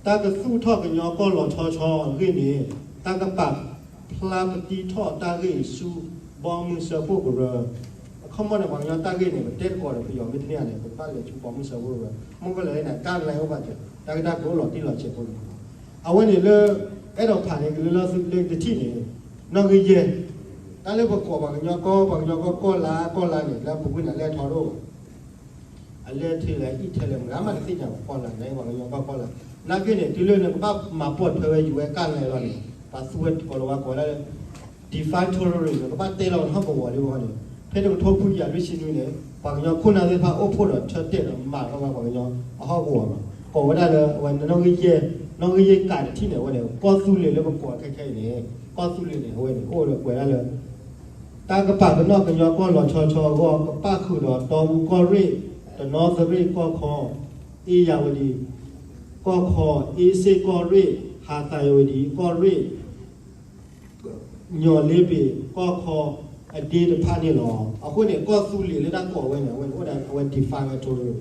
တၢ်ကသူၣ်ထီၣ်ကညီကီၢ်လီၤဆီဆီအဂ့ၢ်န့ၣ် တၢ်ကပာ်ဖျါပတံထီၣ်တၢ်ဂ့ၢ်ဆူ ဘီမုၢ်စၢဖှိၣ်ကရၢ အခီမီန့ၣ် ပှၤကညီတၢ်ဂ့ၢ်န့ၣ် ပတဲသကိးဒီးပယီၤမ့ၢ်တန့ၢ်ဧါန့ၣ် ပကဘၣ်လဲၤဆူဘီမုၢ်စၢဖှိၣ်ကရၢ မ့ၢ်ကလဲၤန့ၣ် ကၣ်လဲၣ်အိၣ်ဘၣ်စၢၤ တၢ်ဂ့ၢ်တၢ်ကျိၤအိၣ်လီၤတံၢ်လီၤဆဲးဖိန့ၣ် အဝဲန့ၣ်လၢ အဲၣ်ဒိးဖးန့ၣ် ကလၢလီၤသုလၢတထံၣ်န့ၣ် နီၣ်ဂံၢ်ယဲၢ် တၢ်လၢပကိးပှၤကညီကီၢ် ပှၤကညီကီၢ်ကီၢ်လါ ကီၢ်လါန့ၣ် လၢအပူၤကွံာ်န့ၣ် အလဲၢ်ထီၣ်တအိၣ်ဘၣ် အလဲၢ်ထဲလဲၣ် အံၣ်ထဲလဲၣ် မတၤမးတသ့ၣ်ညါဘၣ် ကီၢ်လါန့ၣ် ပှၤကညီကီၢ်ကီၢ်လါ နာ်က့န့ၣ် တုၤလၢနကဘၣ်မၤပိာ်ထွဲဝဲယူၤဝဲကၣ်လဲၣ်လီၤန့ၣ် ပှၤသူဝဲကိးလီၤဝဲကိးဝဲဒၣ်လၢ define territory န့ၣ် ကဘၣ်တဲလီၤဝဲဟီၣ်ကဝီၤလံဝဲန့ၣ် ဖဲတကထိခွံကယၤလွံၢ်ဆံနွံန့ၣ် ပှၤကညီခိၣ်နၢ်သ့ၣ်တဖၣ်အိၣ်ဖှိၣ်ဒီးဆၢတဲာ်ဒီးမၤထီၣ်ဝဲပှၤကညီအဟီၣ်ကဝီၤလီၤ ကိးဝဲဒၣ်လၢအဝဲ နီၣ်ဂံၢ်ယဲၢ် နီၣ်ဂံၢ်ယဲၢ်ကးတထံၣ်န့ၣ် အဝဲန့ၣ် ကီၢ်သူလ့ၤလၢပကိးခဲခဲအံၤန့ၣ် ကီၢ်သူလ့ၤန့ၣ် အဝဲန့ၣ် အိၣ်ဒီးကွဲးဒၣ်လၢ တၢ်ကပာ်ပနီၣ်ကညီကီၢ်လီၤဆီဆီအဂီၢ် ကပၣ်ဃုာ်ဒီးတီအူကီၢ်ရ့ၣ်, တနီသရ့ၣ်ကီၢ်ခီ, အ့ၣ်ယၣ်ဝတံၤကီၢ်ခီ, အ့စ့ၣ်ကီၢ်ရ့ၣ်, ဟးသးယဝတံၤကီၢ်ရ့ၣ်, ညီၣ်လ့ဘ့ၣ်ကီၢ်ခီအဒ့တဖၣ်န့ၣ်လီၤ. အဃိန့ၣ် ကီၢ်သူလ့ၤလၢတၢ်ကိးဝဲန့ၣ် အဝဲန့ၣ်အိၣ်ဒၣ်အဝဲ define ဝဲ territory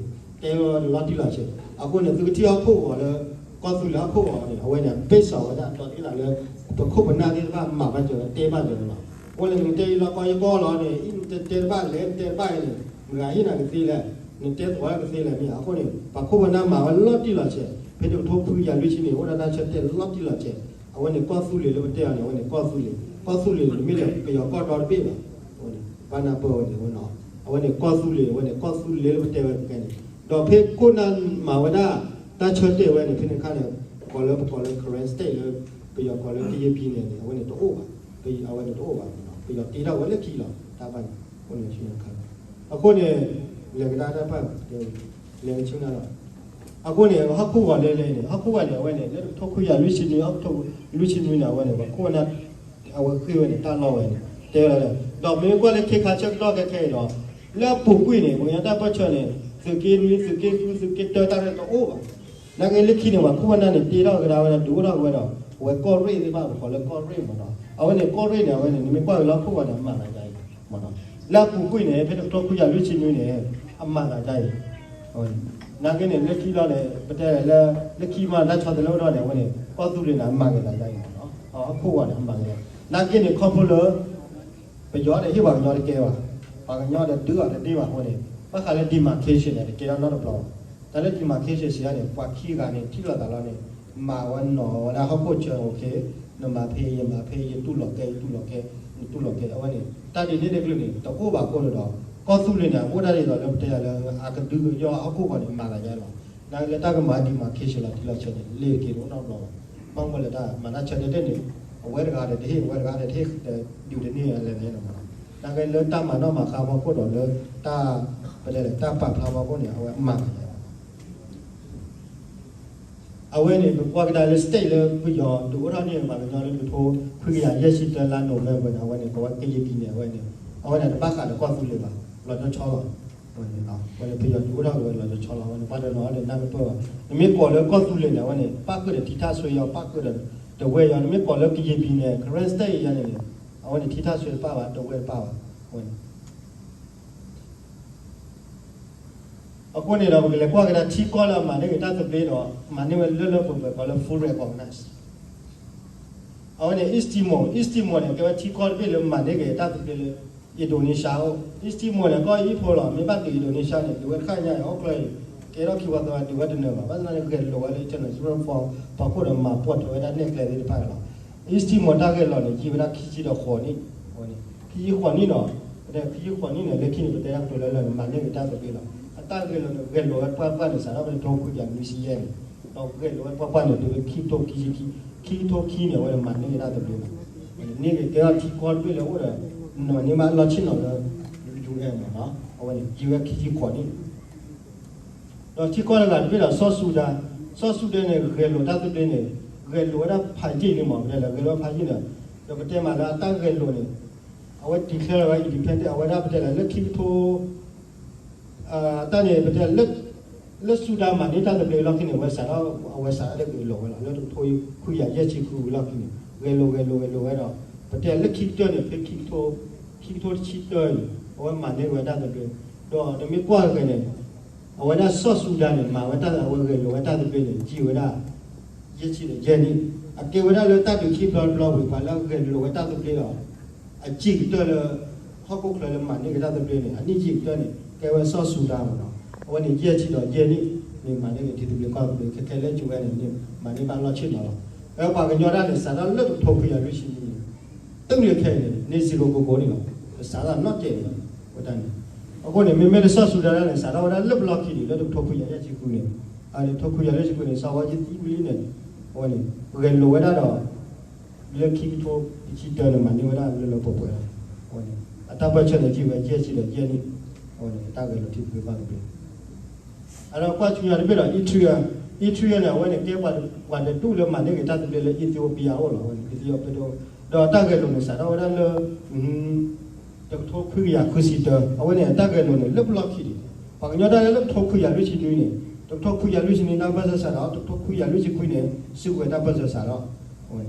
တဲဝဲလီၤတံၢ်လီၤဆဲး. အဃိန့ၣ် သုကထံၣ်ဟီၣ်ခိၣ်ဂီၤလၢ ကီၢ်သူလ့ၤဟီၣ်ခိၣ်ဂီၤန့ၣ် အဝဲန့ၣ် based on ဝဲဒၣ်ဒီးသ့ၣ်လၢ ပခိၣ်ပနၢ်သ့ၣ်တဖၣ်မၤဘၣ်စၢၤဝဲတဲဘၣ်စၢၤဝဲလီၤ. အဃိန့ၣ် နတဲယလီၤကီယကီလီၤန့ၣ် အံၤနတဲတဘၣ်လဲၣ် နတဲတဘၣ်အံၤန့ၣ် မတၤဟ့ၣ်နၤကသ့လဲၣ်, နတဲသဝီကသ့လဲၣ်မ့ၢ်ဧါ. အဃိန့ၣ် ပှၤခိၣ်ပနၢ်မၤဝဲလီၤတံၢ်လီၤဆဲး, ဖဲတကထိခွံကယၤလွံၢ်ဆံနွံ အိၣ်ဒၣ်တၢ်ဆၢတဲာ်လီၤတံၢ်လီၤဆဲး. အဝဲန့ၣ်ကီၢ်သူလ့ၤလၢပတဲအီၤန့ၣ် အဝဲန့ၣ်ကီၢ်သူလ့ၤ, ကီၢ်သူလ့ၤန့ၣ် တမ့ၢ်ဒီးပယီၤကီၢ်ဒီတဘ့ၣ်ဘၣ်. အဝဲန့ၣ် ဘၣ်နၢ်ပၢၢ်ဝဲန့ၣ်ဝဲနီၤ, အဝဲန့ၣ်ကီၢ်သူလ့ၤ, အဝဲန့ၣ်ကီၢ်သူလ့ၤလၢပတဲဝဲခဲန့ၣ်, ဒီးဖဲခိၣ်နၢ်မၤဝဲဒၣ် တၢ်ဆၢတဲာ်ဝဲန့ၣ် ဖဲန့ၣ်အခါန့ၣ် ကိးလၢပကိးလၢ Karen State လၢ ပယီၤကိးလၢ ကရင်ပြည်နယ်န့ၣ် အဝဲန့ၣ်တအိၣ်ဘၣ်, အဝဲန့ၣ်တအိၣ်ဘၣ်, ပယီၤတ့ထီၣ်ဝဲလၢခံလီၤ တၢ်ဘၣ်န့ၣ်. အဃိန့ၣ် လဲၤကဒါတၢ်ဘၣ် လဲၤဆူနၤလီၤ. အဃိန့ၣ် ဟီၣ်ခိၣ်ဂီၤလဲၤလဲၤန့ၣ် ဟီၣ်ခိၣ်ဂီၤန့ၣ် အဝဲန့ၣ် လၢတကထိခွံကယၤလွံၢ်ဆံနွံ လွံၢ်ဆံနွံန့ၣ် အဝဲန့ၣ် ပှၤခိၣ်နၢ် အဝဲဃ့ဝဲန့ၣ် တၢ်လီၢ်ဝဲန့ၣ် တဲဝဲဒၣ်, ဒီးမ့ၢ်ကွၢ်လၢခ့ခါဆၢကတီၢ်ခဲခဲအံၤဒီး လၢအပူၤကွံာ်န့ၣ် ပှၤကညီတၢ်ပၢၢ်ဆၢန့ၣ် သုးက့နွံ သုးက့ဃု သုးက့တၢ တၢ်ရဲၣ်တအိၣ်ဘၣ်. နာ်က့လၢခံန့ၣ် ပှၤခိၣ်ပနၢ်န့ၣ် တ့ထီၣ်ကဒါဝဲဒၣ် ဒုးအိၣ်ထီၣ်က့ၤဝဲဒီး အဝဲကီၢ်ရ့ၣ်သ့ၣ်တဖၣ် ပကိးလၢကီၢ်ရ့ၣ်မ့ၢ်နီၤ. အဝဲန့ၣ်ကီၢ်ရ့ၣ်န့ၣ် အဝဲန့ၣ် နမ့ၢ်ကွၢ်က့ၤလၢဟီၣ်ခိၣ်ဂီၤန့ၣ် အမၤသးဒ်အံၤမ့ၢ်နီၤ. လၢအပူၤကွံာ်န့ၣ် ဖဲတကထိခွံကယၤလွံၢ်ဆံနွံန့ၣ် အမၤသးဒ်အံၤ နာ်က့န့ၣ် လၢခံလီၤန့ၣ် ပတဲလၢ လၢခံမး တၢ်ဆီတလဲအိၣ်ထီၣ်န့ၣ် အဝဲန့ၣ် ကီၢ်သူလ့ၤန့ၣ် အမၤက့ၤသးဒ်အံၤမ့ၢ်နီၤ. ဟီၣ်ခိၣ်ဂီၤန့ၣ် အမၤက့ၤ, နာ်က့န့ၣ် ခီဖျိလၢ ပယီၤဒီးဟ့ၣ်ပှၤကညီတကဲဘၣ်, ပှၤကညီဒီးဒုးအီၤတန့ၢ်ဘၣ်အဃိန့ၣ် ဘၣ်ဃးလၢ demarcation န့ၣ် တကဲထီၣ်နီတဘျီဘၣ်. တၢ်လၢ demarcation စံးဒ်န့ၣ် ပှၤခံဂၤန့ၣ် ထံၣ်လိာ်သးလီၤန့ၣ် မၤဝဲနီၤဝဲဒၣ်ဟီၣ်ခိၣ်ဆၢ အိၣ်ခ့, နမၤဖဲယမၤဖဲ ယတူၢ်လိာ်ကဲ ယတူၢ်လိာ်ကဲ နတူၢ်လိာ်ကဲ အဝဲန့ၣ် တၢ်ဒ်န့ၣ်တကလုာ်န့ၣ် တအိၣ်ဘၣ်အဃိန့ၣ်ဒီး ကီၢ်သူလ့ၤန့ၣ် အအိၣ်ဒၣ်ဒ်သိးလၢပတဲယၤလၢ အကဒုကယီၢ်ဟီၣ်ခိၣ်ဂီၤန့ၣ် မၤသးဒ်အံၤလီၤ. နာ်က့လၢတၢ်ကမၤ demarcation လီၤတံၢ်လီၤဆဲးန့ၣ် လ့ၤတက့ၤတအိၣ်နီတဘျီဘၣ်. ဘၣ်မနုၤလဲၣ် တၢ်မၤတၢ်ဆၢတဲာ်တဲာ်န့ၣ် အဝဲတဂၤဒီးတဟ့ၣ် အဝဲတဂၤဒီးတဟ့ၣ် ဒုးတန့ၢ်လဲၣ်န့ၣ်လီၤ. နာ်က့လၢတၢ်မၤနီၣ်မၤဃါဖီခိၣ်ဒီးလၢ တၢ် ပတဲလဲၣ် တၢ်ပာ်ဖျါဖီခိၣ်န့ၣ် အဝဲမၤသးဒ်အံၤ အဝဲန့ၣ် ပကွၢ်ကဒါလၢ state လၢပယီၤဒုးအိၣ်ထီၣ်န့ၢ်ပှၤကညီလၢတကထိခွံကယၤယဲၢ်ဆံတၢလါ November န့ၣ် အဝဲန့ၣ် ကိးဝဲ ကရင်ပြည်နယ် အဝဲန့ၣ် အဝဲန့ၣ်တဘၣ်ဃးဒီးကီၢ်သူလ့ၤဘၣ်, လီၤဆီဆီလီၤ. အဝဲန့ၣ် ပယီၤဒုးအိၣ်ထီၣ်က့ၤဝဲလီၤဆီဆီလီၤ. အဝဲန့ၣ် ပှၤတနီၤန့ၣ် နၢ်ကပၢၢ်ဘၣ်, နမ့ၢ်ကိးလၢကီၢ်သူလ့ၤန့ၣ် အဝဲန့ၣ် ပၣ်ဃုာ်ဒီးထံထၣ်စွ့ယီၤ ပၣ်ဃုာ်ဒီးတဝဲယီၤ, နမ့ၢ်ကိးလၢ ကရင်ပြည်နယ် Karen State ယၤန့ၣ်န့ၣ် အဝဲန့ၣ် ထံထၣ်စွ့တပၣ်ဘၣ် တဝဲတပၣ်ဘၣ်. အဝဲန့ၣ် အဃိန့ၣ်ဒီး ပကလဲၤကွၢ်ကဒါထံကီၢ်လၢအမၤန့ၢ်က့ၤတၢ်သဘျ့ဒီး မၤန့ၢ်ဝဲလၢလၢပှဲၤပှဲၤ ကိးလၢ full recognize. အဝဲန့ၣ် East Timor, East Timor န့ၣ် ကဲဝဲထံကီၢ်တဘ့ၣ်လၢမၤန့ၢ်က့ၤတၢ်သဘျ့လၢ Indonesia အိၣ်. East Timor န့ၣ် ကီၢ်အံၤဖီလီၤ, မ့ၢ်ဘၣ်ဒုး Indonesia န့ၣ် ဒုးဝဲတခါညါအံၤ ဟီၣ်ကျၢၢ်အံၤ ကဲထီၣ်ခံဝီသီဝဲ ဒုးဝဲတနၢၤဘၣ်. ဘၣ်ဆၣ်သနာ်က့ ဂဲၤလိာ်ဝဲလၢ international law ဖီခိၣ်ဒီးမၤပိာ်ထွဲဝဲဒၣ်နဲၣ်ကျဲသ့ၣ်တဖၣ်န့ၣ်လီၤ. East Timor တၢ်ဂဲၤလိာ်န့ၣ် ယံာ်ဝဲဒၣ်ခံဆံဒီးဃိးနံၣ်, အဝဲန့ၣ် ခံဆံဃိးနံၣ်နီၤ, ပတဲခံဆံဃိးနံၣ်န့ၣ် လၢခံန့ၣ် ပတဲတၢ်ကတိၤလၢလၢာ်န့ၣ် မၤန့ၢ်က့ၤတၢ်သဘျ့လီၤ. အတၢ်ဂဲၤလိာ်န့ၣ် ဂဲၤလိာ်ဝဲပှၢ်ပှၢ်န့ၣ် စးထီၣ်ဖဲတကထိခွံကယၤနွံဆံယဲၢ်န့ၣ်, ဒီးဂဲၤလိာ်ဝဲပှၢ်ပှၢ်န့ၣ် တုၤလၢခံကထိခံဆံခံ, ခံကထိခံန့ၣ် အဝဲန့ၣ်မၤန့ၢ်က့ၤတၢ်သဘျ့လီၤ. န့ၢ်က့ၤကဲထီၣ်ထံကီၢ်တဘ့ၣ်လၢအိၣ်ဒီး နမၤန့ၢ်ဘၣ်လီၢ်ဆ့ၣ်နီၤလၢ ယူၢ်အဲၣ်မ့ၢ်နီၤ, အဝဲန့ၣ် ယံာ်ဝဲခံဆံဃိးနံၣ် ဒီးထံကီၢ်တဂၤတဘ့ၣ်ဒီး South Sudan, South Sudan န့ၣ် ဂဲၤလိာ်တၢ်သဘျ့န့ၣ် ဂဲၤလိာ်ဝဲဒၣ်ဖးယံာ်န့ၣ်မ့ၢ် ပတဲလၢဂဲၤလိာ်ဝဲဖးယံာ်န့ၣ်, ဒီးပတဲမးလၢအတၢ်ဂဲၤလိာ်န့ၣ် အဝဲ declare ဝဲ independent အဝဲဒၣ်ပတဲလၢလၢခံကထိ တၢ်န့ၣ် ပတဲလၢ လၢ Sudan မၤန့ၢ်တၢ်သဘျ့လီၢ်ခံန့ၣ် အဝဲစးထီၣ် အဝဲစးထီၣ်လၢဂဲၤလိာ်ဝဲလီၤ လၢတကထိခွံကယၤယဲၢ်ဆံဃုဝံၤလီၢ်ခံန့ၣ် ဂဲၤလိာ်ဂဲၤလိာ်ဂဲၤလိာ်ဝဲဒီး ပတဲလၢခံကတၢၢ်န့ၣ် ဖဲခံကထိ ခံကထိတဆံတၢန့ၣ် အဝဲမၤန့ၢ်ဝဲတၢ်သဘျ့ ဒီးတမ့ၢ်ကွၢ်ဂ့ၤန့ၣ် အဝဲဒၣ် South Sudan န့ၣ် မၤဝဲတၢ်အဝဲဂဲၤလိာ်ဝဲတၢ်သဘျ့န့ၣ် ယံာ်ဝဲဒၣ် ယဲၢ်ဆံဒီးယဲၢ်နံၣ်, အကဲဝဲဒၣ်လၢတၢ်ဒုးခံဘျီတဘျီဝံၤ ပှၤလၢအဂဲၤလိာ်ဝဲတၢ်သဘျ့ဒီး အယံာ်ကတၢၢ်လၢ ဟီၣ်ခိၣ်ချၢလၢမၤန့ၢ်က့ၤတၢ်သဘျ့န့ၣ် အနံၣ်ယံာ်ကတၢၢ်န့ၣ် ကဲဝဲ South Sudan မ့ၢ်နီၤ, အဝဲန့ၣ် ယဲၢ်ဆံဒီးယဲၢ်နံၣ်န့ၣ် မၤန့ၢ်က့ၤထံသဘျ့ကီၢ်သဘျ့ ခဲခဲလၢ ယူၤအဲၣ်န့ၣ် မၤန့ၢ်ဘၣ်လီၢ်ဆ့ၣ်နီၤလီၤ. အဝဲပှၤကညီတၢ်န့ၣ် စးထီၣ်လၢတကထိခွံကယၤလွံၢ်ဆံနွံန့ၣ် တုၤလၢခဲအံၤန့ၣ် န့ၢ် zero ကိးကိးန့ၣ်လီၤ. ကစးထီၣ်နီၣ်တဲာ်န့ၣ်လီၤ ဝဲတၢ်န့ၣ်. အဃိန့ၣ် မ့မ့ၢ်လၢ South Sudan န့ၣ် စးထီၣ်ဝဲဒၣ်လၢပလီၢ်ခံန့ၣ် လၢတကထိခွံကယၤယဲၢ်ဆံဃုန့ၣ်, တကထိခွံကယၤယဲၢ်ဆံဃုန့ၣ် စီၤဝါယံသံဝံၤန့ၣ် အဝဲန့ၣ် ဂဲၤလိာ်ဝဲဒၣ်ဒီး လၢခံကထိတဆံတၢန့ၣ် မၤန့ၢ်ဝဲဒၣ်လၢလၢပှဲၤပှဲၤလီၤ. အဝဲန့ၣ် အတၢ်ပၢၢ်ဆၢန့ၣ် ယံာ်ဝဲယဲၢ်ဆံဒီးယဲၢ်နံၣ်, အဝဲန့ၣ် အတၢ်ဂဲၤလိာ်ထံသဘျ့ကီၢ်သဘျ့ အဒီးကွၢ်ဆူညါတဘ့ၣ်ဒီး Eritrea, Eritrea န့ၣ် အဝဲန့ၣ်ကဲပှၤတဒူၣ်လၢမၤန့ၢ်က့ၤတၢ်သဘျ့လၢ Ethiopia အိၣ်လီၤ. အဝဲန့ၣ် Ethiopia ဒီးအတၢ်ဂဲၤလိာ်န့ၣ် စးထီၣ်ဝဲဒၣ်လၢ တကထိခွံကယၤဃုဆံတၢ, အဝဲန့ၣ် အတၢ်ဂဲၤလိာ်န့ၣ် လၢပလီၢ်ခံန့ၣ် ပှၤကညီတၢ်လၢလၢတကထိခွံကယၤလွံၢ်ဆံနွံန့ၣ်, တကထိခွံကယၤလွံၢ်ဆံနွံ တၢ်ပၢၢ်ဆၢစးထီၣ်, တကထိခွံကယၤလွံၢ်ဆံခွံန့ၣ် စုကဝဲၤတၢ်ပၢၢ်ဆၢစးထီၣ်.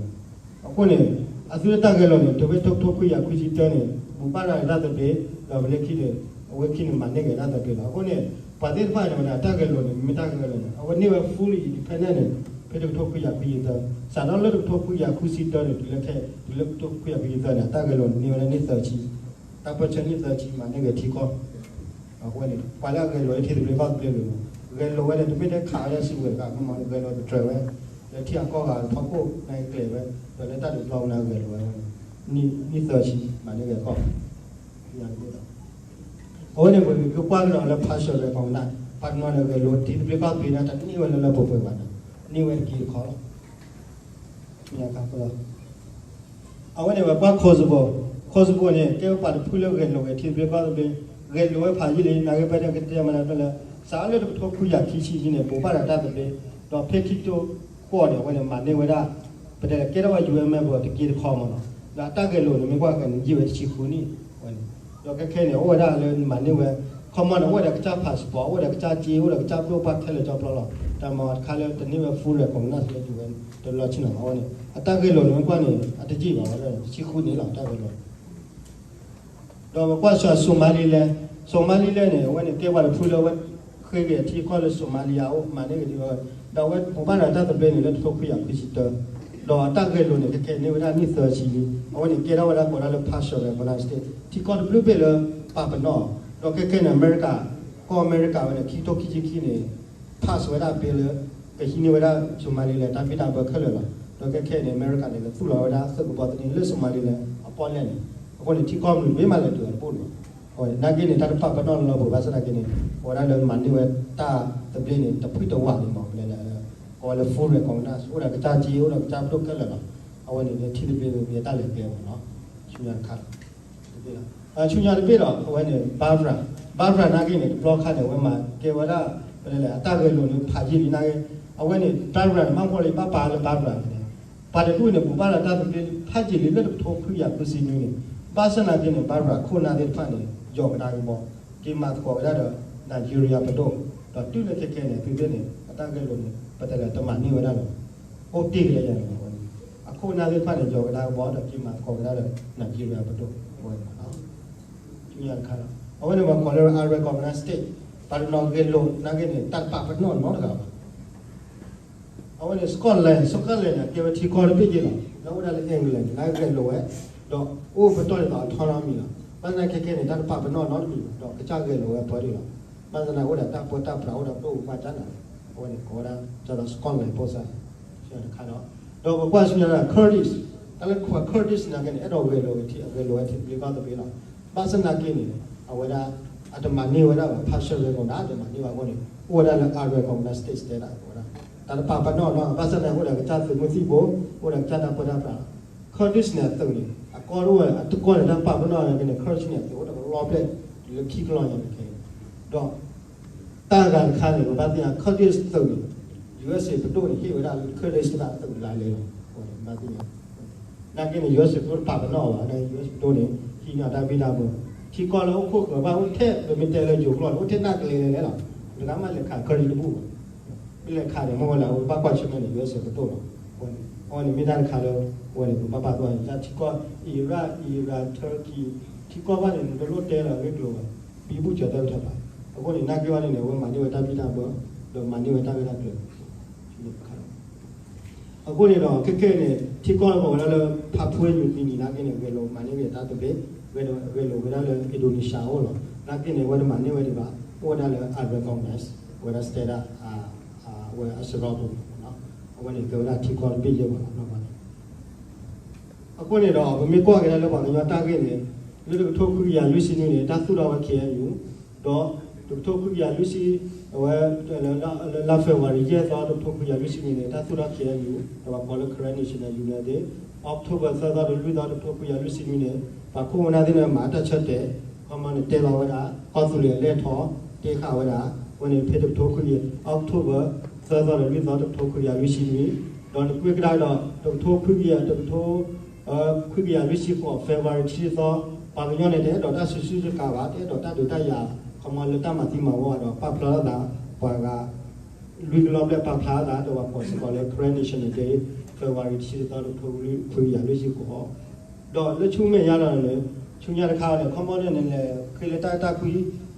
အဃိန့ၣ် အသုတၢ်ဂဲၤလိာ်န့ၣ် တုၤဖဲတကထိခွံကယၤခွံဆံတၢန့ၣ် ဘူၣ်ဘၣ်တၢ်တၢ်သဘျ့, ဒီးပလဲခံန့ၣ် အဝဲခံန့ၣ်မၤန့ၢ်က့ၤတၢ်သဘျ့လီၤ. အဃိန့ၣ် ပှၤသ့ၣ်တဖၣ်န့ၣ်ဝဲဒၣ် တၢ်ဂဲၤလိာ်န့ၣ် မ့ၢ်တၢ်ဂဲၤလိာ်န့ၣ် အဝဲန့ၢ်ဝဲ fully independent န့ၣ် ဖဲတကထိခွံကယၤခွံဆံတၢ, စးထီၣ်လၢတကထိခွံကယၤခွံဆံတၢန့ၣ် တုၤလၢခဲ တုၤလၢတကထိခွံကယၤခွံဆံတၢန့ၣ် အတၢ်ဂဲၤလိာ်န့ၣ် န့ၢ်ဝဲဒၣ်နံၣ်သၢဆံ, တၢ်ပၢၢ်ဆၢနံၣ်သၢဆံ မၤန့ၢ်က့ၤထံကီၢ် အဃိန့ၣ် ပှၤလၢအဂဲၤလိာ်ဝဲထံသဘျ့ကီၢ်သဘျ့လိၤ, ဂဲၤလိာ်ဝဲန့ၣ် တမ့ၢ်ထဲခးဝဲဒၣ်စုကဝဲၤတခါ မ့ၢ်ဂဲၤလိာ်တတြဲၤဝဲ, လၢထံအကီၢ်ဂၤထီခိၣ်န့ၣ်ကျဲၤဝဲ, ဒီးလၢတၢ်ဒုးပျီပူၤန့ၣ်ဂဲၤလိာ်ဝဲ, နံၣ်သၢဆံ မၤန့ၢ်က့ၤကီၢ် အဝဲန့ၣ် ပကကွၢ်ကဒီးလၢ partial recognize ပှၤတနီၤန့ၣ် ဂဲၤလိာ်ထံသဘျ့ကီၢ်သဘျ့န့ၣ် တန့ၢ်ဝဲလၢလၢပှဲၤပှဲၤဘၣ်န့ၣ် န့ၢ်ဝဲတက့ၢ်တခီလီၤ. အဝဲန့ၣ်ဝဲကွၢ် Kosovo, Kosovo န့ၣ် ကဲဝဲပှၤတဖုလၢဂဲၤလိာ်က့ၤထံသဘျ့ကီၢ်သဘျ့, ဂဲၤလိာ်ဝဲဖးယံာ်လံ နာ်ဂ့ၤ ပတဲကတဲမနုၤလဲၣ်, စးလၢတကထိခွံကယၤခံဆံန့ၣ် ဘူၣ်ဘၣ်ဒီးတၢ်သဘျ့, ဒီးဖဲခံကထိဃိးန့ၣ် အဝဲန့ၣ်မၤန့ၢ်ဝဲဒၣ် ပတဲလၢကဲထီၣ်ဝဲ ယူၢ်အဲၣ် member တက့ၢ်တခီမ့ၢ်နီၤ, ဒီးအတၢ်ဂဲၤလိာ်န့ၣ် မ့ၢ်ကွၢ်ကန့ၣ် ယံာ်ဝဲတဆံဃုနံၣ်ဝဲန့ၣ်, ဒီးခဲခဲန့ၣ် အိၣ်ဝဲဒၣ်လၢမၤန့ၢ်ဝဲ ခီမီန့ၣ် အိၣ်ဝဲဒီးကစၢ် passport, အိၣ်ဒီးကစၢ်က့, အိၣ်ဒီးကစၢ်ပဒိၣ်ပှၢ်ခဲလၢာ်ကၠီဖျီလီၤ. တၢ်မၤတခါလၢတန့ၢ်ဝဲ full recognize လၢယူၢ်အဲၣ် တလီၤဆ့ၣ်နီၤဘၣ်ဝဲန့ၣ် အတၢ်ဂဲၤလိာ်န့ၣ် မ့ၢ်ကွၢ်န့ၣ် အတယံာ်ဘၣ်ဝဲဒၣ် တဆံဃုနံၣ်လီၤ အတၢ်ဂဲၤလိာ် ဒီးပကွၢ်ဆၢ Somaliland, Somaliland န့ၣ် အဝဲန့ၣ်ကဲပှၤတဖုလၢအဝဲ ဃ့က့ၤအထံအကီၢ်လၢ Somalia အိၣ် မၤန့ၢ်က့ၤဒ်ဝဲ, ဒီးအဝဲဘူၣ်ဘၣ်ဒီးတၢ်သဘျ့န့ၣ် လၢတကထိခွံကယၤခွံဆံတၢ, ဒီးအတၢ်ဂဲၤလိာ်န့ၣ် ခဲခဲန့ၢ်ဝဲဒၣ်နံၣ်သၢဆံလံ. အဝဲန့ၣ်ကဲထီၣ်ဝဲဒၣ်ကိးဒၣ်လၢ partial recognize state ထံကီၢ်တဘျုးဘ့ၣ်လၢပာ်ပနီၣ်, ဒီးခဲခဲန့ၣ် အမဲရကၤ, ကီၢ်အမဲရကၤဝဲန့ၣ် ခံကထိခံဆံခံန့ၣ် pass ဝဲဒၣ် bill လၢ ကဟံးန့ၢ်ဝဲဒၣ် Somaliland တၢ်ဘံၣ်တၢ်ဘၢခဲလၢာ်လီၤ. ဒီးခဲခဲအံၤန့ၣ် အမဲရကၤန့ၣ် ကသူၣ်လီၤဝဲဒၣ်သုးကဘီသန့လၢ Somaliland အပီၣ်လဲၣ်န့ၣ်, အဃိန့ၣ် ထံကီၢ်မနုၤတဘ့ၣ်မးလဲၤတုၤအတဘၣ်န့ၣ်လီၤ. နာ်က့န့ၣ် တၢ်တပာ်ပနီၣ်လၢလီၤပှဲၤဘၣ်ဆၣ်သနာ်က့န့ၣ် ပဝဲဒၣ်လၢမၤန့ၢ်ဝဲတၢ်သဘျ့န့ၣ် တဖုတဝးန့ၣ်မး ပလဲၤလဲၤ ကိးဝဲလၢ full recognize အိၣ်ဒီးကစၢ်က့ အိၣ်ဒီးကစၢ်ပဒိၣ်ခဲလၢာ်လီၤ. အဝဲန့ၣ်လၢထံသဘျ့န့ၣ် မ့ၢ်တၢ်လဲၤကျဲမးနီၤ, ဆူညါတခါ ဆူညါတဘ့ၣ်ဒီး အဝဲန့ၣ် Barbara, Barbara နာ်က့န့ၣ် တဘျီခါန့ၣ် အဝဲမၤကဲဝဲဒၣ် ပလဲၤလဲၤ အတၢ်ဂဲၤလိာ်န့ၣ် ဖးယံာ်လံနာ်က့, အဝဲန့ၣ် Barbara န့ၣ် မ့ၢ်ဝဲလၢဘၣ်ပာ်လၢ Barbara န့ၣ် ပှၤတဒူၣ်န့ၣ် ဘူၣ်ဘၣ်ဒီးတၢ်သဘျ့ဖးယံာ်လံလၢတကထိခွံကယၤခွံဆံနွံန့ၣ်, ဘၣ်ဆၣ်သနာ်က့န့ၣ် Barbara ခိၣ်နၢ်သ့ၣ်တဖၣ်န့ၣ် ယီၤကဒါကဘီ, က့ၤမၤသကိးဝဲဒၣ်ဒီး Nigeria ပဒိၣ်, ဒီးတုၤလၢခဲခဲန့ၣ် သုသ့ၣ်န့ၣ် အတၢ်ဂဲၤလိာ်န့ၣ် ပတဲလၢတမၤန့ၢ်ဝဲဒၣ်လီၤ. အိၣ်တ့ၢ်ကလဲာ်ယၤန့ၣ်လီၤ. အခိၣ်နၢ်သ့ၣ်တဖၣ်န့ၣ် ယီၤကဒါကဘီဒီး က့ၤမၤသကိးဝဲဒၣ်ဒီး Nigeria ပဒိၣ်ဝဲန့ၣ်လီၤ. ဆူညါတခါလီၤ. အဝဲန့ၣ်ပှၤကိးလၢ unrecognized state, ပှၤတနီၤဂဲၤလိာ်နာ်က့န့ၣ် တၢ်တပာ်ပနီၣ်နီတဂၤဘၣ်. အဝဲန့ၣ် Scotland, Scotland န့ၣ် ကဲဝဲထံကီၢ်တဘ့ၣ်က့လီၤ. လၢအိၣ်ဒၣ်လၢ England န့ၣ် လၢဂဲၤလိာ်ဝဲ, ဒီးအိၣ်ပတီၢ်ဒ်သိး autonomy လီၤ. ဘၣ်ဆၣ်သနာ်က့ခဲခဲန့ၣ် တၢ်တပာ်ပနီၣ်နီတမံၤဘၣ်, ဒီးကစၢ်ဂဲၤလိာ်ဝဲပှဲၤဒၣ်လီၤ. ဘၣ်ဆၣ်သနာ်က့အိၣ်ဒီးတၢ်ပၢတၢ်ပြး အိၣ်ဒီးပဒိၣ်ပပှၢ်တၢ်နၤ, အဝဲန့ၣ်ကိးဝဲဒၣ် ဒ်သိး Scotland ဖိစၢ် တခါဒီး, ဒီးပကွၢ်ဆူညါလၢ Kurdish, တၢ်လၢ Kurdish နာ်က့န့ၣ် အဲၣ်ဒိးဂဲၤလိာ်ဝဲထံ ဂဲၤလိာ်ဝဲထံသဘျ့ကီၢ်သဘျ့လီၤ. ဘၣ်ဆၣ်သနာ်က့န့ၣ် အဝဲဒၣ် အတမၤန့ၢ်ဝဲဒၣ်ဘၣ် partial recognize တမၤန့ၢ်ဘၣ်အဃိန့ၣ် အိၣ်ဝဲဒၣ်လၢ unrecognized state status ဝဲဒၣ်, တၢ်တပာ်ပနီၣ်နီတဂၤ, ဘၣ်ဆၣ်သနာ်က့အိၣ်ဒီးကစၢ်သုးမုၢ်သံၣ်ဘိ, အိၣ်ဒီးကစၢ်တၢ်ပၢတၢ်ပြးလီၤ. Kurdish န့ၣ်အသုးန့ၣ် အကီၢ်တအိၣ်ဝဲ အတကီၢ်န့ၣ် တၢ်တပာ်ပနီၣ်နာ်က့န့ၣ် Kurdish န့ၣ်အသုးအိၣ်ဒီးကလီၤပျဲၢ် လၢခံကလီၤညါန့ၣ်ခဲအံၤ, ဒီး တၢ်ဂၤတခါန့ၣ် ပဘၣ်သ့ၣ်ညါ Kurdish သုးန့ၣ် USA ပဒိၣ်န့ၣ် ဟ့ၣ်ဝဲဒၣ်လၢ Kurdish တဂၤအသုးလၢလဲၤလီၤ. ဘၣ်သ့ၣ်ညါ နာ်က့န့ၣ် USA ပဒိၣ်တပာ်ပနီၣ်ဘၣ်, နာ်က့ US ပဒိၣ်န့ၣ် ဟံးန့ၢ်တၢ်ဘံၣ်တၢ်ဘၢ, ထံကီၢ်လၢအိၣ်ခိၣ်ဃၢၤဘၣ်အိၣ်ထဲ ပမ့ၢ်တဲလၢယိၤကျိာ်န့ၣ် အိၣ်ထဲနၢ်ကလ့လဲၤလဲၤလီၤ. တဂၤမးလဲၤခး Kurdish တဘူၣ်ဘၣ်. မ့ၢ်လဲၤခးန့ၣ် မ့ၢ်ဝဲလၢအဝဲဘၣ်ကွၢ်ဆၢၣ်မဲာ်န့ၣ် USA ပဒိၣ်လီၤ. အဝဲန့ၣ်မ့ၢ်တၢ်တခါလၢ အဝဲန့ၣ် ပဘၣ်ပာ်သူၣ်အီၤ ထံကီၢ် Iraq, Iran, Turkey ထံကီၢ်ဘၣ်န့ၣ် နတလိၣ်တဲလီၤအဂ့ၢ်ကျိၤဘၣ်, ဘံဘူစၢၤသၢကထၢၣ်ဘၣ်. အဃိန့ၣ် နာ်က့ဝဲန့ၣ်န့ၣ် အဝဲမၤန့ၢ်ဝဲတၢ်ဘံၣ်တၢ်ဘၢ ဒီးမၤန့ၢ်ဝဲတၢ်ဂ့ၢ်တၢ်ကျိၤ အဃိန့ၣ်ဒီး ခဲခဲအံၤန့ၣ် ထံကီၢ်လၢပှၤဝဲဒၣ်လၢ Papua New Guinea နာ်က့န့ၣ် ဂဲၤလိာ်မၤန့ၢ်ဝဲတၢ်သဘျ့, ဂဲၤလိာ်ဝဲဒၣ်လၢ Indonesia အအိၣ်လီၤ. နာ်က့န့ၣ် အဝဲတမၤန့ၢ်ဝဲဒံးဘၣ်, အိၣ်ဝဲဒၣ်လၢ unrecognized ဝဲဒၣ် status ဝဲအစရီပူၤ, အဝဲန့ၣ်ကဲဝဲဒၣ်ထံကီၢ်တဘ့ၣ်ယဲၢ်မးလီၤ. အဃိန့ၣ်ဒီး ပမ့ၢ်ကွၢ်က့ၤဒၣ်လၢပှၤကညီတၢ်ဂ့ၢ်န့ၣ် လၢတကထိခွံကယၤလွံၢ်ဆံနွံန့ၣ် တၢ်သူၣ်ထီၣ်ဝဲ KNU, ဒီးတကထိခွံကယၤလွံၢ်ဆံ, အဝဲ လၢလါ February ယဲၢ်သီ တကထိခွံကယၤလွံၢ်ဆံနွံန့ၣ် တၢ်သူၣ်ထီၣ် KNU ဒီးပှၤကိးလၢ Karen National Union သ့ၣ်, October သၢသီဒီးလွံၢ်သီ တကထိခွံကယၤလွံၢ်ဆံနွံန့ၣ် ပှၤခိၣ်ဝဲဒၣ်သ့ၣ်န့ၣ် မၤတၢ်ဆၢတဲာ်, ခီမီန့ၣ် တဲလီၤဝဲဒၣ် ကီၢ်သူလ့ၤအလဲၢ်ထီၣ် တဲဃာ်ဝဲဒၣ်, အဝဲန့ၣ်ဖဲတကထိခွံကယၤ October သၢသီဒီးလွံၢ်သီ တကထိခွံကယၤလွံၢ်ဆံနွံ, ဒီးနကွၢ်ကဒါဒီး တကထိခွံကယၤ တကထိ ခွံကယၤလွံၢ်ဆံဃိး February တဆံသီ, ပှၤကညီန့ၣ် တအဲၣ်ဒိးတၢ်စုဆူၣ်စုကါဘၣ်, တအဲၣ်ဒိးတၢ်ဒုးတၢ်ယၤ, ခီမီလၢတၢ်မၤသံမၤဝီဒီး ပာ်ဖျါထီၣ်သး ပှၤဂၤ လွံၢ်ကလီၤဘျဲၣ်ပာ်ဖျါထီၣ်သး ဒီးပှၤကိးစ့ၢ်ကီးလၢ Karen National Day, February တဆံသီ တကထိခွံကယၤလွံၢ်ဆံဃိး ဒီးလၢဆူမဲာ်ညါလီၤန့ၣ်, ဆူညါတခါန့ၣ် ခီမီန့ၣ် နလဲၤဃ့လၢတၢ်အဲၣ်တၢ်ကွံ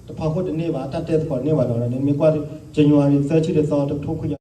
တဖီခိၣ်တန့ၢ်ဘၣ်, တၢ်တဲသကိးတန့ၢ်ဘၣ်ဒီး နမ့ၢ်ကွၢ် January သၢဆံတသီ တထိခွံကယၤ